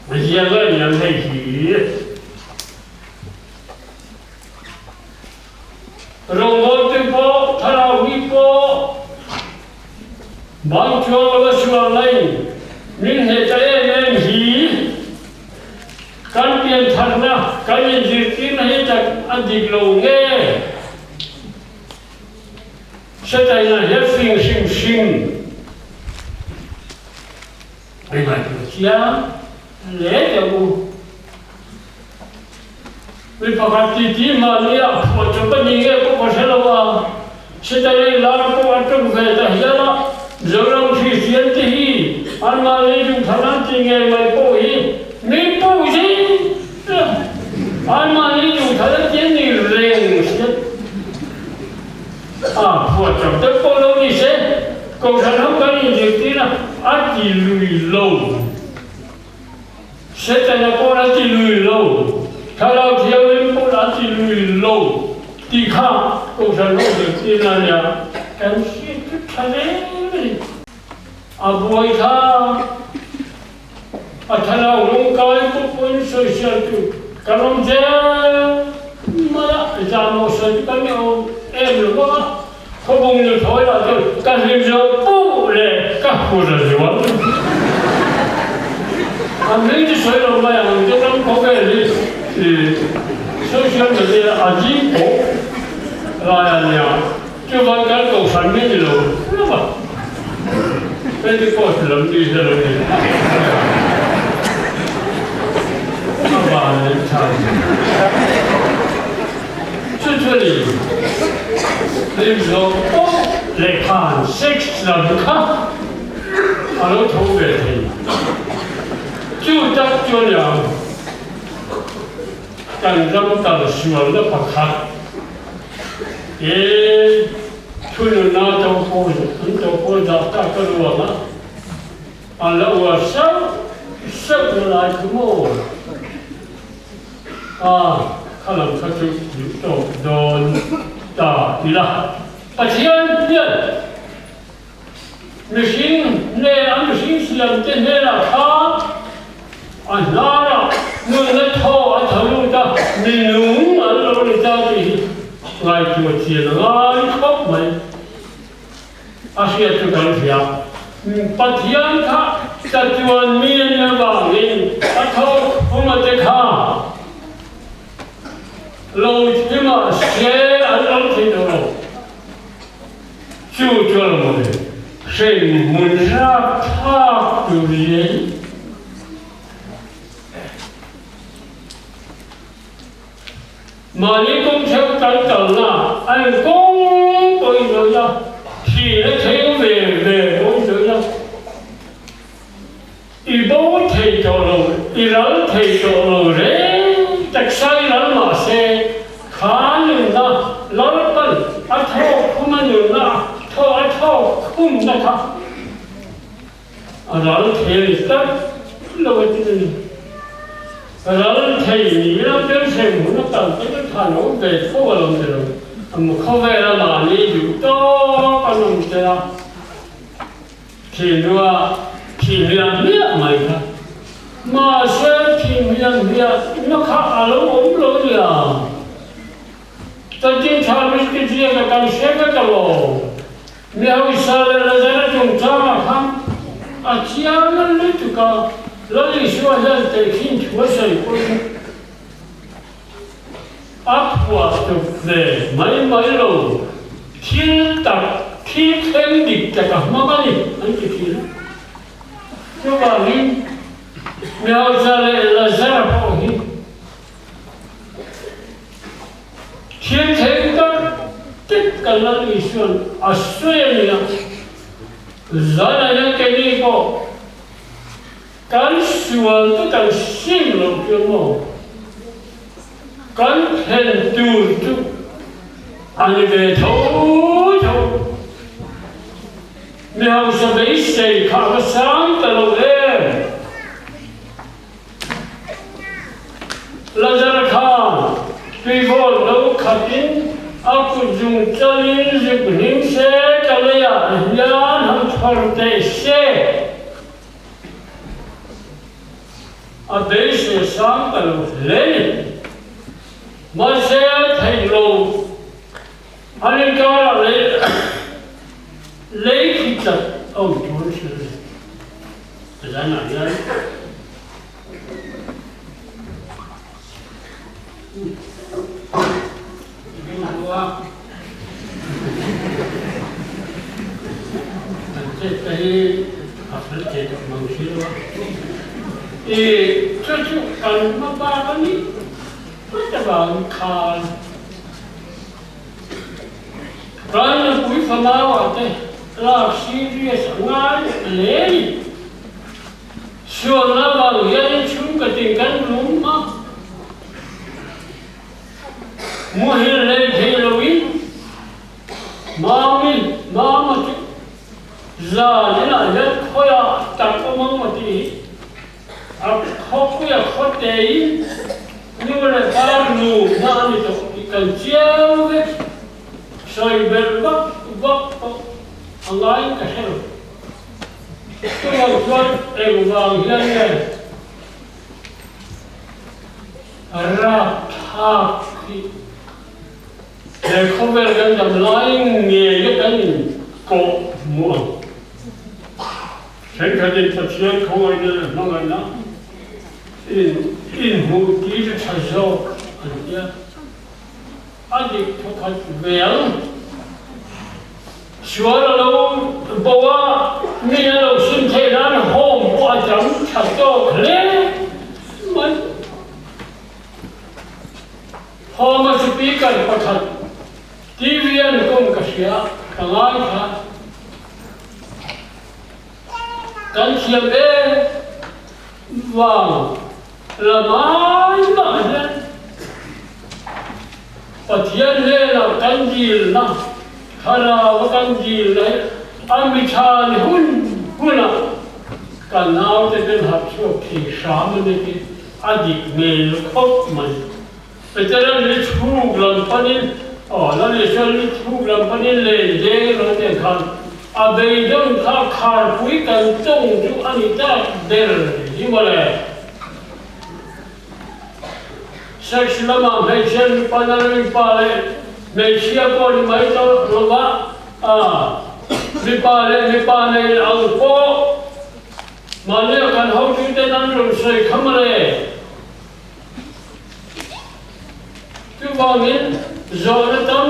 zia nge niang hei hi. Rawngbawltu pawh, thlarau mi pawh bang chuang lo a sual mai. Min hneh ta em em hi. Kan piantharna, kan inzirtirna hi tak a dik lo nge? Setaina hian fing hrim hrim. I ngaihtuah chiang hle teh u. Mi pakhat titi mahni ah phuah chawp a ni nge pawh ka hre lo a, Sitalei lar pawh a tum ve ta hial a, Zoram Kristian te hi anmahni duhthlan an ti ngei mai pawh hi mi puh zing a, anmahni duhthlan an ti a ni reng hriat a, phuah chawp deuh pawh lo ni se, Kohhran ho kan inzirtir a, a ti lui lo. Setana pawh a ti lui lo, Thlarau Thianghlim pawh a ti lui lo tih kha Kohhran ho zirtirna a nia, kan hriat chu tha hle mai. A buai kha a thlarau rawngkai pawh pawhin sawisel tu kan awm zel mai a, zahmawh sawi chu kan awm em lo bawk a. Khawbung nu thawi lah chuan ka hlim zo puh leh ka hur a zual. A hming chu sawi lo mai ang chu ram khawvel hi social media a zing pawh lai a nia, chuvang kan kohhran mi ni lo hlauh a, Pentecost lam mi hi a lo ni a van leh tha. Chu chu a ni. Hlim zawng pawh lehkhan sex lam kha a lo tho ve thei. Chu tak chu a niang kan ram kal sualna pakhat e thununa to pawh an to pawh dah tak a ruang a, an la uar sauh sauh na lai kha maw. A, kha lam kha chu duh tawk dawn ta ila. Pathian hian mihring hne a mihring siam te hnenah khan a hnarah nunna thaw a tha lut a, mi nung an lo ni ta tih hi ngaihtuah chian a ngai khawp mai. A hriat chu kan hria. Pathian kha chatuan mi a nih avangin a thawk khum a te kha lo thim ah se an lo thei tawh lo. Chu chu a lo maw le? Hrein hmun rapthlak tur riai. Mahni kawng theuh kan kalna a in kawng pawhin sawi ila, thihna thleng ve ve pawhin sawi ila, i bo thei tawh lo, i ral thei tawh lo reng taksa i ral mah se, kha nunna Lalpan a thawk khum a nunna thaw a thawk khumna kha A ral thei tak lo a ti a ni. Ral thei ni ila Bethlehem hun a kal te chu than awm ve tho a lo ni lo. Am khawvel a mahni duh tawk an awm tel a, thilhnua thih hmiah hmiah mai kha. Mahse thih hmiah hmiah na kha a lo awm lo nia. Chanchin tha Misti ziaka kan hre vek alawm. Mi hausa leh Lazara chungchangah khan a chiang lutuk a, Lal Isua hian tehkhin thu a sawi pawhin a phuah tuk ve mai mai lo, thil tak, thil thleng dik tak a hmang a ni an ti thin a. Chuvangin mi hausa leh Lazara pawh hi Thil thleng tak tak kan Lal Isua'n a sawi a ni a, zanah hian keini pawh kan sual te kan sim loh chu maw, kan thlen tur chu a ni ve tho tho. Mi hausa beisei kha a va sang ta lo em? Lazara khan tuivawl lo khatin a kut zung chalin zuk hlim se ka leiah hian han chhawr teh se. A beisei sang ta lo hle ni. Mahse theih lo an inkarah lei lei khi chat a awm thu an hrilh a ni. Zanah hian an chet te hi. A fel thei tawh mang si lo a. I chu chu kan hmabak a nih phawt avangin khan kan nupui fanauah te lak serious a ngai hle a ni. Sualna vang hianin chhungkaw tin kan lum a, muhil lei thei loin Mami, Mama chu zan inah hian khawiah tak awm ang maw tih hi a khawpuia khawteiin nu leh pa luhna a ni tawh tih kan chiang vek. Sawi belh vak vak pawh a ngaiin ka hre lo. Chuvang chuan engvang hian nge rapthlak hi He khawvel kan dam lai ngeia kan inkawh hmuh ang. Thenkhatin Pathian khawngaihna leh hmangaihna in inhmuh tir tha zawk an tia. A dik thawkhat ve ang. Sual a lo bo a, mi a lo sim theih nan home pawh a tam tha tawk hle mai. Hawma speaker pakhat TV an kawm ka hria, ka ngaithla. Kan thiam em vang la mai mah hian Pathian hnenah kan dilna, thlarau a kan dilna hi a mithan hun hunah ka naute ten harh chhuak thei hram a ni tih a dik hmel khawp mai. Veteran li chhuk lam panin aw la ni sel li chhuk lam panin len deng lo te khan a beidawn kha kharpui kan tawng chu a ni tak ber hi mawle. Sex lamah hmeichhia mipa na la mipa leh hmeichhia pawh ni mai tawh lova a mipa leh mipa nei ang pawh mahnia kan hotuten an rawn sawi kha mawle. Chuvangin zawhna tam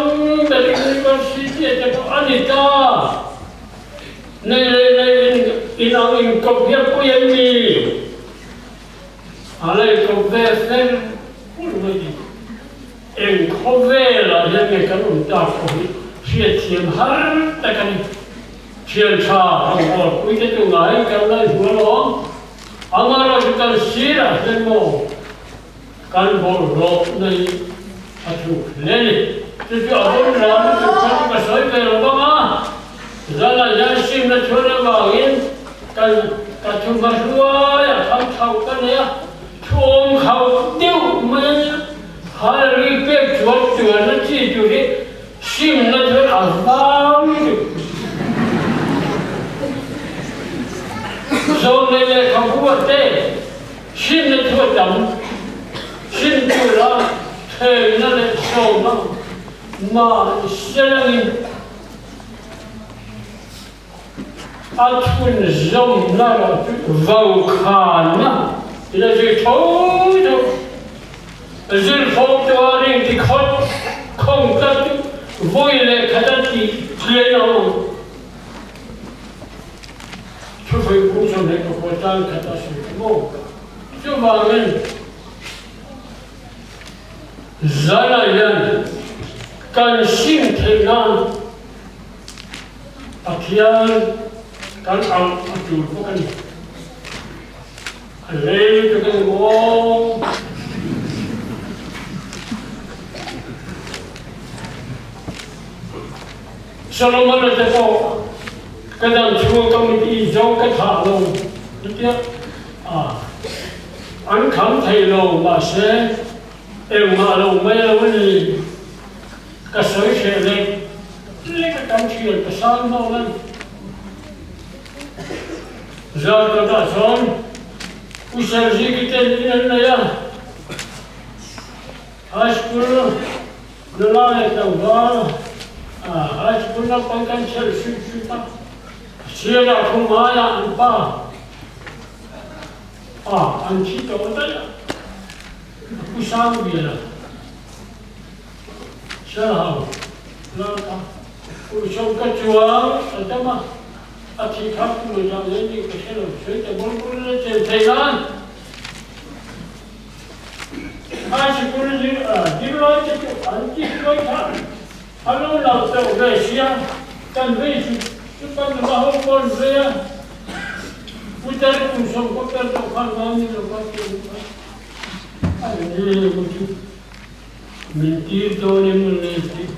ber university te pawh a ni ta. Nei leh nei in inang inkawp hian pui an ni. A la inkawp ve fer fur mai ni. Eng khawvelah hian nge kan awm tak pawh hi hriatthiam har tak a ni. Thian tha rawngbawlpui te chu ngaiin kan la inhmu alawm. Amaherawhchu kan sirah hian maw kan bawlhhlawh na hi a thuk hle a ni. Chu chu a bawlh lam lutuk kha chu ka sawi ve lo bawk a, zanah hian simna chhuan avangin kan ka thu hma hruaiah kham chhoh ka nei a, thuawm khauh deuh mai a nia. Hal ri pek chuan chuanna chi tur hi Simna chuan a vang lutuk. Zawlnei lehkhabu a te, simna chu a tam. Sim tura thlengna leh sawmna mah selangin a chhunzawmna erawh chu vaukhana in a zir tho tho. Zirfawm tua ring ti khawt khawng tlat chu vawi leh khat a ti tlian a awm. Thusawi kung sawmhnih pakua tan khat a sawi ta maw? Chuvangin zanah hian kan sim theih nan Pathian kan auh a tul bawk a ni. A lei chu kan maw? Solomon-a te pawh ka dam chhung ka mit i zo ka thah lo tia a an kham thei lo mahse engmah lo mai lo a ni ka sawi hreh lek lek a kan thian ka sang zawk a ni. Zan kawtah chuan Pu Serhziki ten in an nei a, High School nula leh tlangval High School naupang kan chelh hrim hrim a, Sialah Khumaiah an pa a an thi tawh daih a, Pu Sangbiala Sialhau Lalpa Pu Sawmka chuang a dam a. A thih thlak tu mai zah nge nih ka hre lo, sawi ta bawr bawr ila chen thei nan. High sikul zir zirlai te chu an ti hruai kha a lo lo teuh ve sia, kan vei chu chu kan nula ho pawh an vei a, putar kum sawm kawp tel tawh khan mahni lo kal tih an kha a ni maw chu min tir dawn em le tih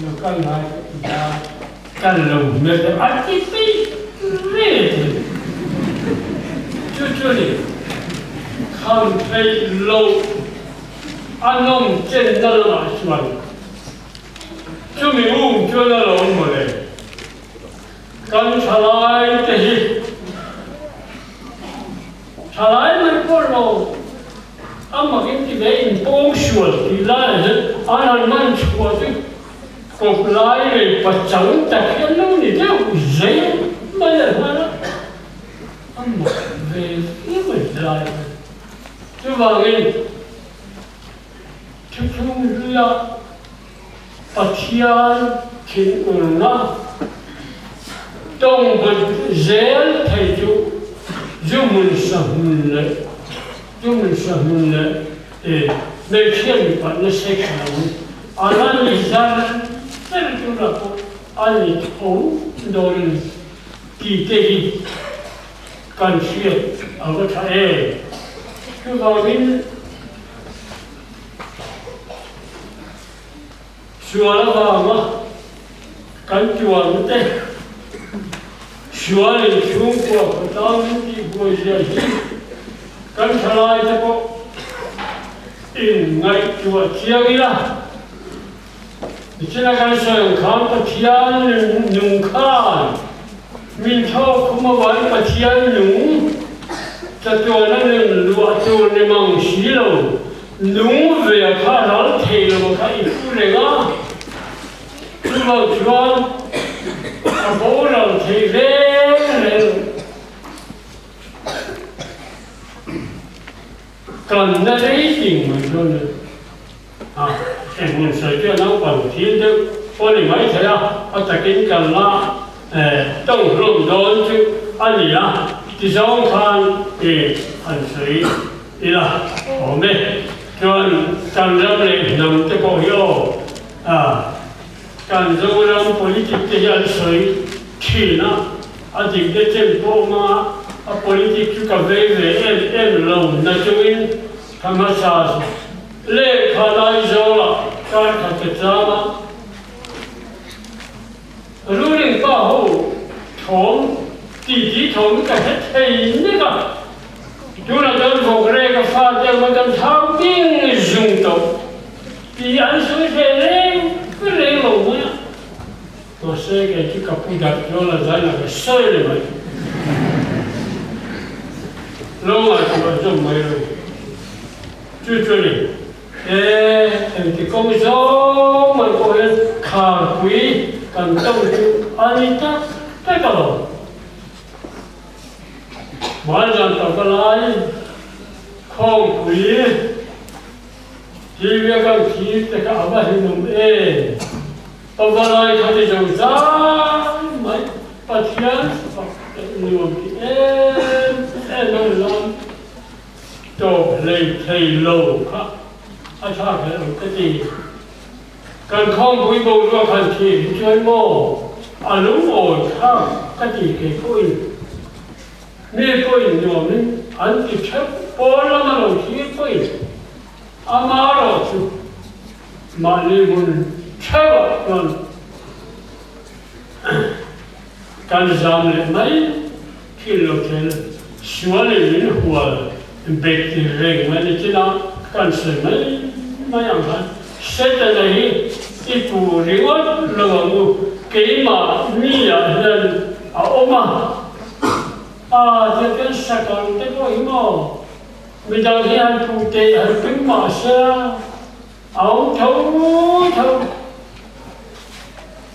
lo kal ngai ka ti a, kal lo hmel deuh a ti phei ve thei. Chu chu ni kham theih loh a nawm chenna lamah chuan chumi um chuan a lo awm mawle. Kan thalai te hi thalai mai pawh lo a mak in ti ve in pawng sual tih laiah hian an han man chhuah chu kawp lai leh pachang tak hi an lo ni deuh zel mai a hman a, a mak ve viau a ni lai kha. Chuvangin thuthlung hluia Pathian thinurna tawngbaw zel thei chu Zuhmun Sahmun leh Zuhmun Sahmun leh hmeichhia mipatna sex lam a la ni zar ber tura pawh a ni tho dawn a ni tih te hi kan hriat a va tha em. Chuvangin. Sual avanga kan tuarna te, sual in chhungkua khawtlang min tihbuai zia hi kan thalai te pawh in ngaihtuah chiang ila. Nichina kan sawi ang khan Pathian nung khan min thawk khum avangin Pathian nung chatuana nun luah tur ni mang si lo, nung ve a kha ral thei lo kha i pu reng a, chuvang chuan a boral thei reng reng. Kan na rei ting mai chuan ni. A, engmun sawi chu a naupang thil deuh pawh ni mai thei a, a takin kan la tawng hlawm dawn chu a ni a, ti zawng khan i han sawi ila awm e. Chuan kan ram leh hnam te pawh hi aw, a, kan Zoram politic te hi an sawi thin a, A dik te chen pawh hma a politic chu ka vei ve em em lo na chungin ka hmasa lehkha Laizawl-ah kar khat ka cham a, ruling pa ho thawm titi thawm hi ka hre thei nek a, tunah chuan vawk rek a fa te ang kan thau ding zung tawh tih an sawi ve reng reng lo mai a. Mahse kei chu ka pu dat chuan a zai nak a sawi leh mai. Lo ngaihtuah zawm mai lo. Chu chu a ni. E, engti kawng zawng mai pawh hian kharpui kan tawng chu a ni tak tak alawm. Hmaizan tawka lai khawngpui TV a kan thlir te kha a va hlimawm em! Pavalai kha ti zo zai mai, Pathian fak leh nuam ti em em a lam tawp hlei thei lo kha a tha kher ang ka ti. Kan khawngpui boruak han thlir hi chuan maw a lungawi thlak ka ti kei pawhin mi pawhin nuamin an ti theuh pawn lama lo thlir pawhin amarawh chu Mahni hmun theuhah chuan kan zam leh mai thin lo thel, sual in min hual bet reng mai ni chin a, kan sawi mai mai ang khan Setana hi i pu ringawt lo ang u, keimah mi ah hian a awm a, a tia kan sakawr te pawh hi maw midang hi han pu teh han tum mah se a, A awm tho tho.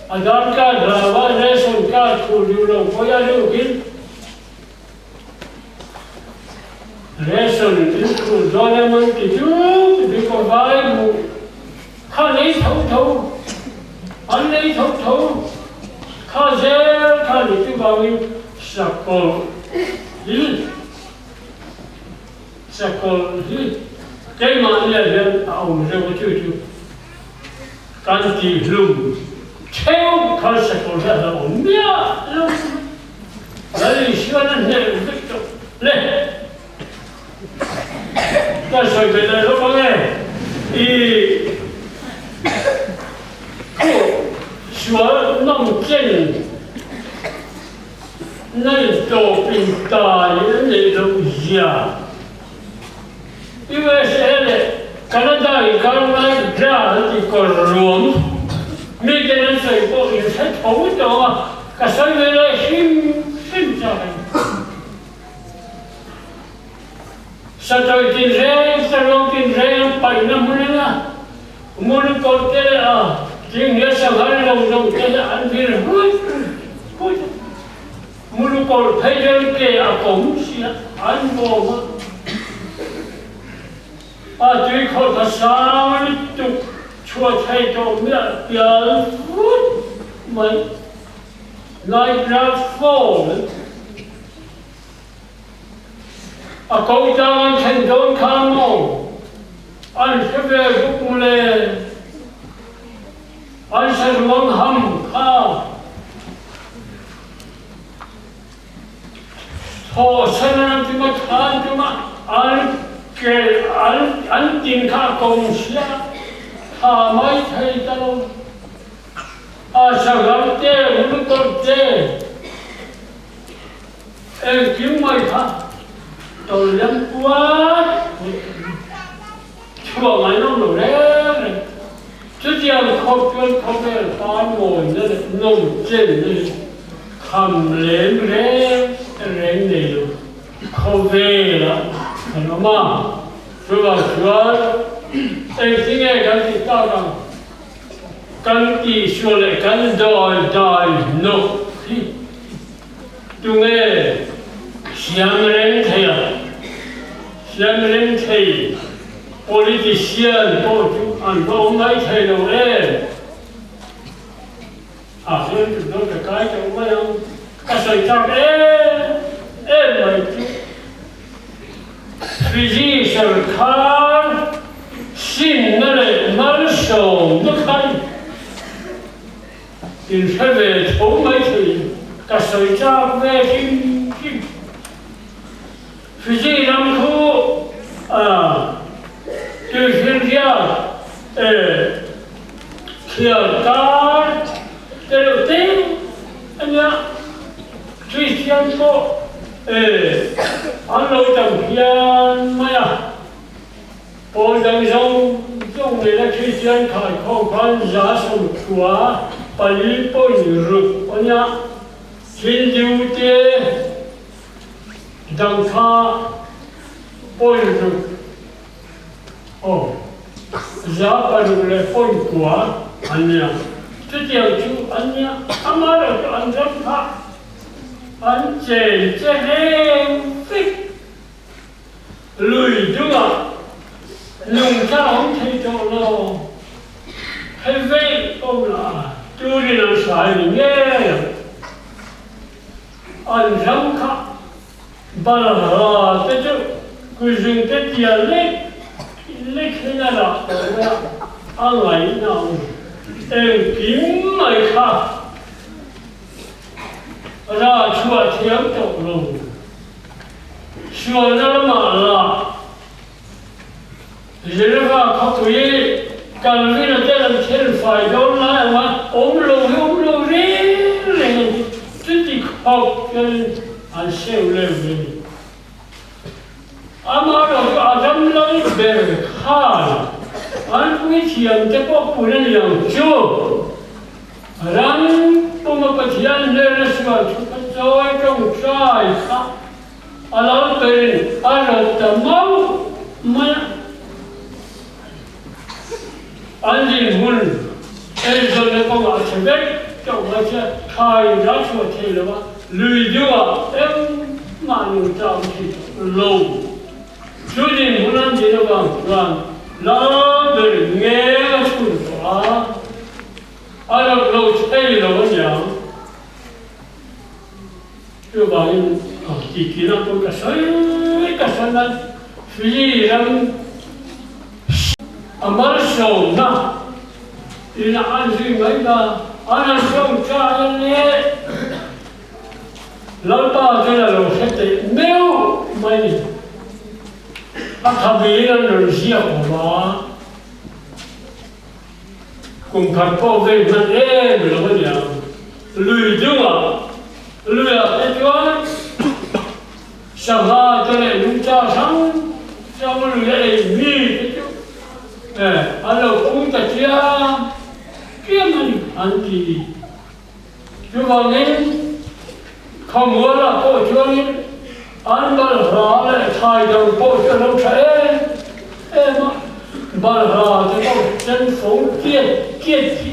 Aadhaar card hlauha ration card khur duh lo pawh a lukin ration in khur dawn em an ti chu ti ka vai hmuh kha lei tho tho an lei tho tho kha zel kha. Chuvangin sakawlh hi sakawlh hi keimahniah hian a awm zeuh a, chu chu kan tihhlum theuh kha sakawlh hi a hlauhawm miah lo. Lal Isuan a hneh vek tawh le. Ka sawi ve leh lawk ang e. I sual nawm chen nei tawp in tai a neih loh zia USA leh Canada inkar Niagara an tih kawr ruam miten an sawi pawh in hre tho tawh a, ka sawi ve leh hrim hrim chak a ni. Satawi tinreng, saruang tinreng an paihna hmun a nia. Hmun kawr te leh a thing leh sanghal zawng zawng te hi an vir huih huih a. Hmun kawr phei chuan ke a kawm si a, an bawm a. A tui khawh kha sang lutuk chhuah thei tawh miah pial vut mai. Niagara Falls. A ko tlang an thlen dawn kha maw? An hre ve zuk mawle. An saruang ham kha thawhsan an tum a, than tum a, an ke an an tin kha a kawng sia, tha mai thei ta lo. A saruang te, mulukawlh te, Engkim mai kha tawlliam puat chhuah ngaihnawm lo reng reng. Chutiang khawp chuan khawvel tan mawina leh nawmchenna hi kham lem reng reng nei lo khawvelah kan awm a. Chuvang chuan engtinge kan tih tak ang? Kan tihsual leh kan dawi dai nawk hi tunge siam reng thei a? Siam reng thei politician pawh chu an va awm mai thei lo em? A hriat chu dawn ka kai tawh mai ang, ka sawi chak em em mai chu. Fiji sawrkar sinna leh malsawmna kha in hre ve tho mai thei, ka sawi chak ve hrim hrim. Fiji ram khu tuifinriat thial kar te reuh te a nia. Kristian pawh e an lo tam hian mai a, pawl dang zawng zawng nena Kristian khaikhawm khan 14 point ruk a nia, Hindu te dang kha point ruk aw 6 leh point kua an nia. Chutiang chu an nia, amaherawhchu an ram kha an chen che reng vek. Lui dungah nungcha a awm thei tawh lo, hei vei awm lah turin an hrai ni ngei ang. An ram kha Balhla te chu kuzung te tia lek lek hian a rah tawh mai a, a ngaihna a awm. Engkim mai kha rah chhuah thiam tawh lo. Sualna lamah lah Geneva khawpui Calvin-a ten an thil fai dawn lai anga awm lo hi awm lo reng reng a ni. Chuti khawp chuan an seu leu mai a ni. Amaherawhchu a ram lal ber khan an puithiam te pawh pun a ni ang chu. Ram puma Pathian hnena sual thu kha chawi tawngtai kha A lo perin a rawt ta mauh mai a. An dinhmun eizawnna kawngah a chhe vek tawh mai che thai ra chhuah thei lo a, lui deuhah engmah nungcha awm thei tawh lo. Chu dinhmun an din avang chuan lal ber ngeng a chhun tawh a, a rawt lo thei lo aniang. Chuvangin tihtina pawh ka sawi ka sawi a, Fiji ram a malsawmna ina an zui mai ta, an han sawm ta a leh Lalpa chuan a lo hre teh meuh mai ni. A thabiin an rawn ziak awm a. Kum khat pawh vei hman em lo a nia. Lui dungah, luiah te chuan sangha te leh nungcha hrang hrang lui a ei mi te chu an lo pung ta chiam chiam a ni an ti. Chuvangin khawmualah pawh chuanin an balhla leh thlai dang pawh chu a lo tha em em a, balhla te pawh sen fo tiat tiat hi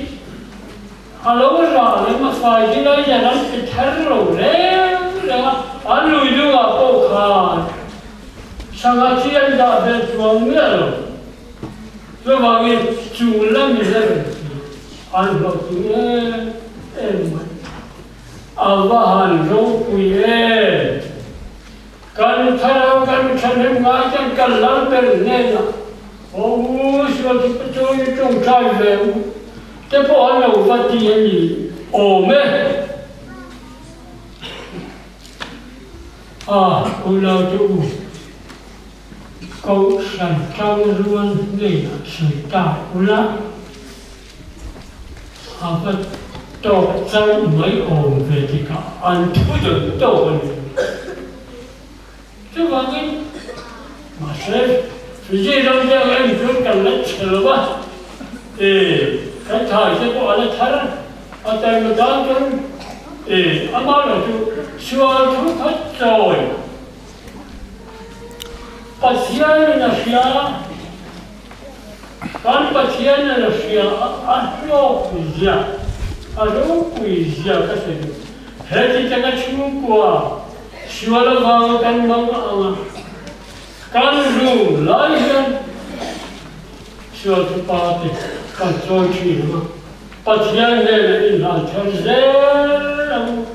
a lo rah lem a, fai hi lai hian an ti ther lo reng reng a, an lui dungah pawh khan sangha chi an dah belh chuang miah lo. Chuvangin chung lami ber hi an hlawhtling em em mai. A va han ropui em! Kan thlarau kan thahnem ngai chuan kan lal ber hnenah Aw u sual chu ka chawi tawngtai ve u te pawh an lo va ti a ni awm e. A unau te u. Kohhran tlangrual hnenah sawi ta ula, a va tawk chauh mai awm ve tikah an thu dawn tawk a ni. Chuvangin, mahse, Fiji ram te ang en chuan kan la chhe lo va, e, kan thai te pawh a la thar a, a taima dan chuan, e, amaherawhchu sual thu kha chawi. Pathianin a hria a, kan Pathianin a hria a, a hlawk zia, a ropui zia ka sawi duh. Heti taka chhungkua sual avanga kan mang ang a, kan rum lai hian sual chu pa te kan chawi thin ang a, Pathian hnenah inhlan thar zel ang u.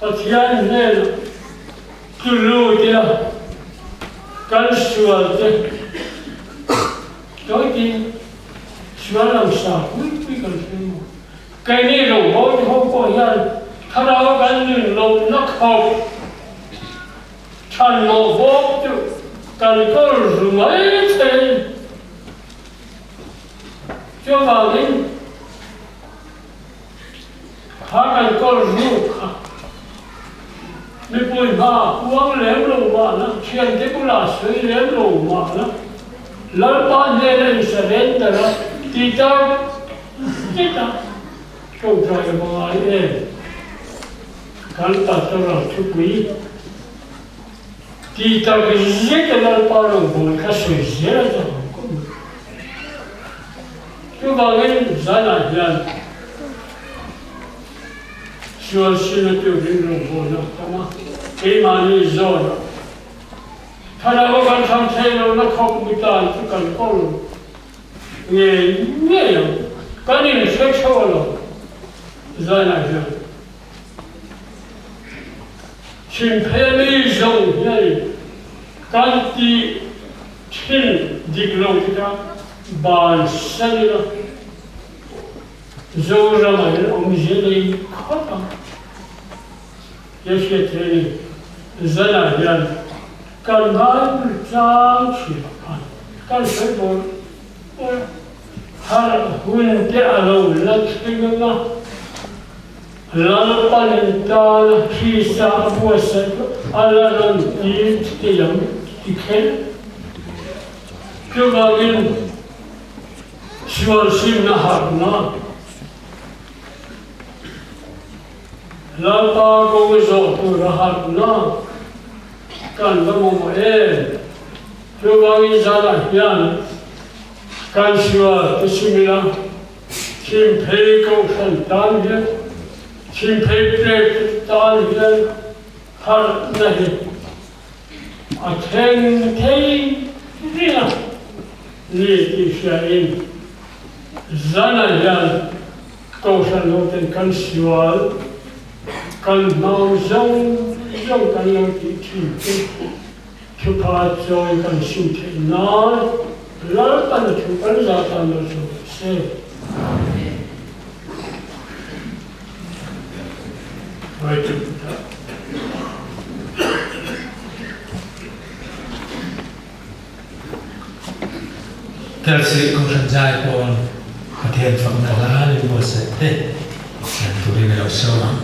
Pathian hnenah tlu lut ila kan sual te tawitin sual lo sa pui pui kan hre maw? Keini rawngbawl ho pawh hian thlarau kan nun lohna khawp chhan mawh bawk chu kan kawl ru mai thei. Chuvangin. Kha kan kawl ruk kha mipui hma puang lem lo mahna, thiante bulah sawi lem lo mahna, Lalpa hnena in surrender a ti tak zet a, tawngtai a va ngai em? Kan pastoral thupui ti tak zet a Lalpa rawngbâwl kha sawi zel a chakawm khawp mai. Chuvangin zanah hian sual sina turin rawngbawlna a tam a, keimahni zawnah thlarau kan thlang thei lohna khawp mutan chu kan kawl ngei ngei ang. Kan inhre theuh alawm zanah hian. Chhimphei mi zawng hian kan tih thin dik lo tikah bansan ila Zoramah hian awmzia nei khawp ang tia hriat theih a ni. Zanah hian kan Bible tlang chhiah khan kan sawi bawrh bawrh a, harh hun te a lo la thleng ang a, Lalpanin tana Krista a buatsaih chu a la rawn tir thei ang ti kher. Chuvangin sual simna harhna Lalpa kawng zawh tura harhna kan va mamawh em? Chuvangin zanah hian kan sual ti sim ila. Chhimphei Kohhran tan hian Chhimphei Prek tan hian harhna hi a thleng thei reng a ni tih hriain zanah hian Kohhran hoten kan sual. Kan hmang zawng zawng kan lo tih thin te thupha chawi kan sim theih nan Lalpan a thu kan zah tan lo chu se.
Kelsih Kohhran zai pawn Pathian fakna hla in buatsaih te siam turin a lo sawm ang.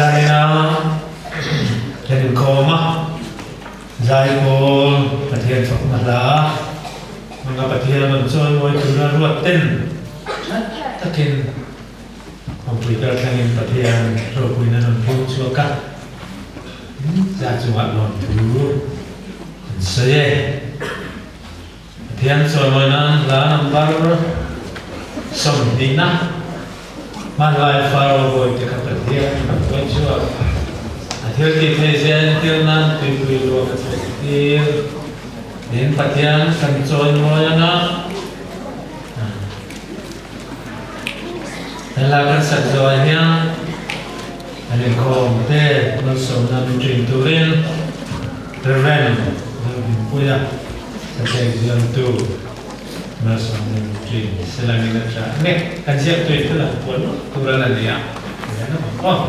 Zaina kan inkhawm a, Zaipawl Pathian fakna hla hmanga Pathian rawn chawimawi tura ruat ten tha takin awmpui kal thlengin Pathian ropuina rawn phur chhuak a, za chungah lawmthu an sawi e. Pathian chawimawi nan hla number sawmhnihna hmanlai Faro bawihte kha Pathian in an pawi chhuak. A thil tih theih zia entir nan tuipui luak a chhuah tir. Tin, Pathian kan chawimawi anga helai kan sak zawh hian an inkhawm te malsawmna min ṭin turin Rev. Lalhimpuia Satek zialtu malsawmna min ṭin selangin a ṭah nge kan ziak tui thil ang puan ngawt tur a la ni a, tihian a awm aw.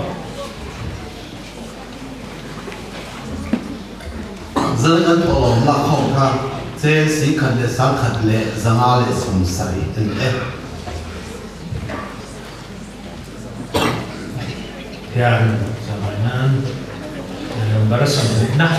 Zan kan thawhlawm lak ho kha cheng singkhat leh sangkhat leh zanga leh 70 a ni e.
Hian zawhmai nan number sawmhnihna.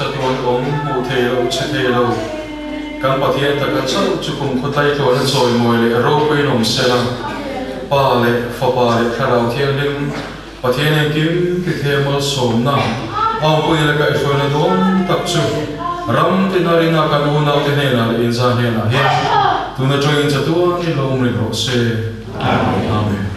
Chatuan awm hmuh thei lo, chhe thei lo, kan Pathian taka chauh chu kum khawtlai tluana chawimawi leh ropuiin awm sela, Pa leh Fapa leh Thlarau Thianghlim Pathian engkim ti thei malsawmna a awmpui leh kaihhruaina dawn tak chu ram tina rina kan unaute hnenah leh inza hnenah hian tun atangin chatuan i lo awm reng rawh se. Amen.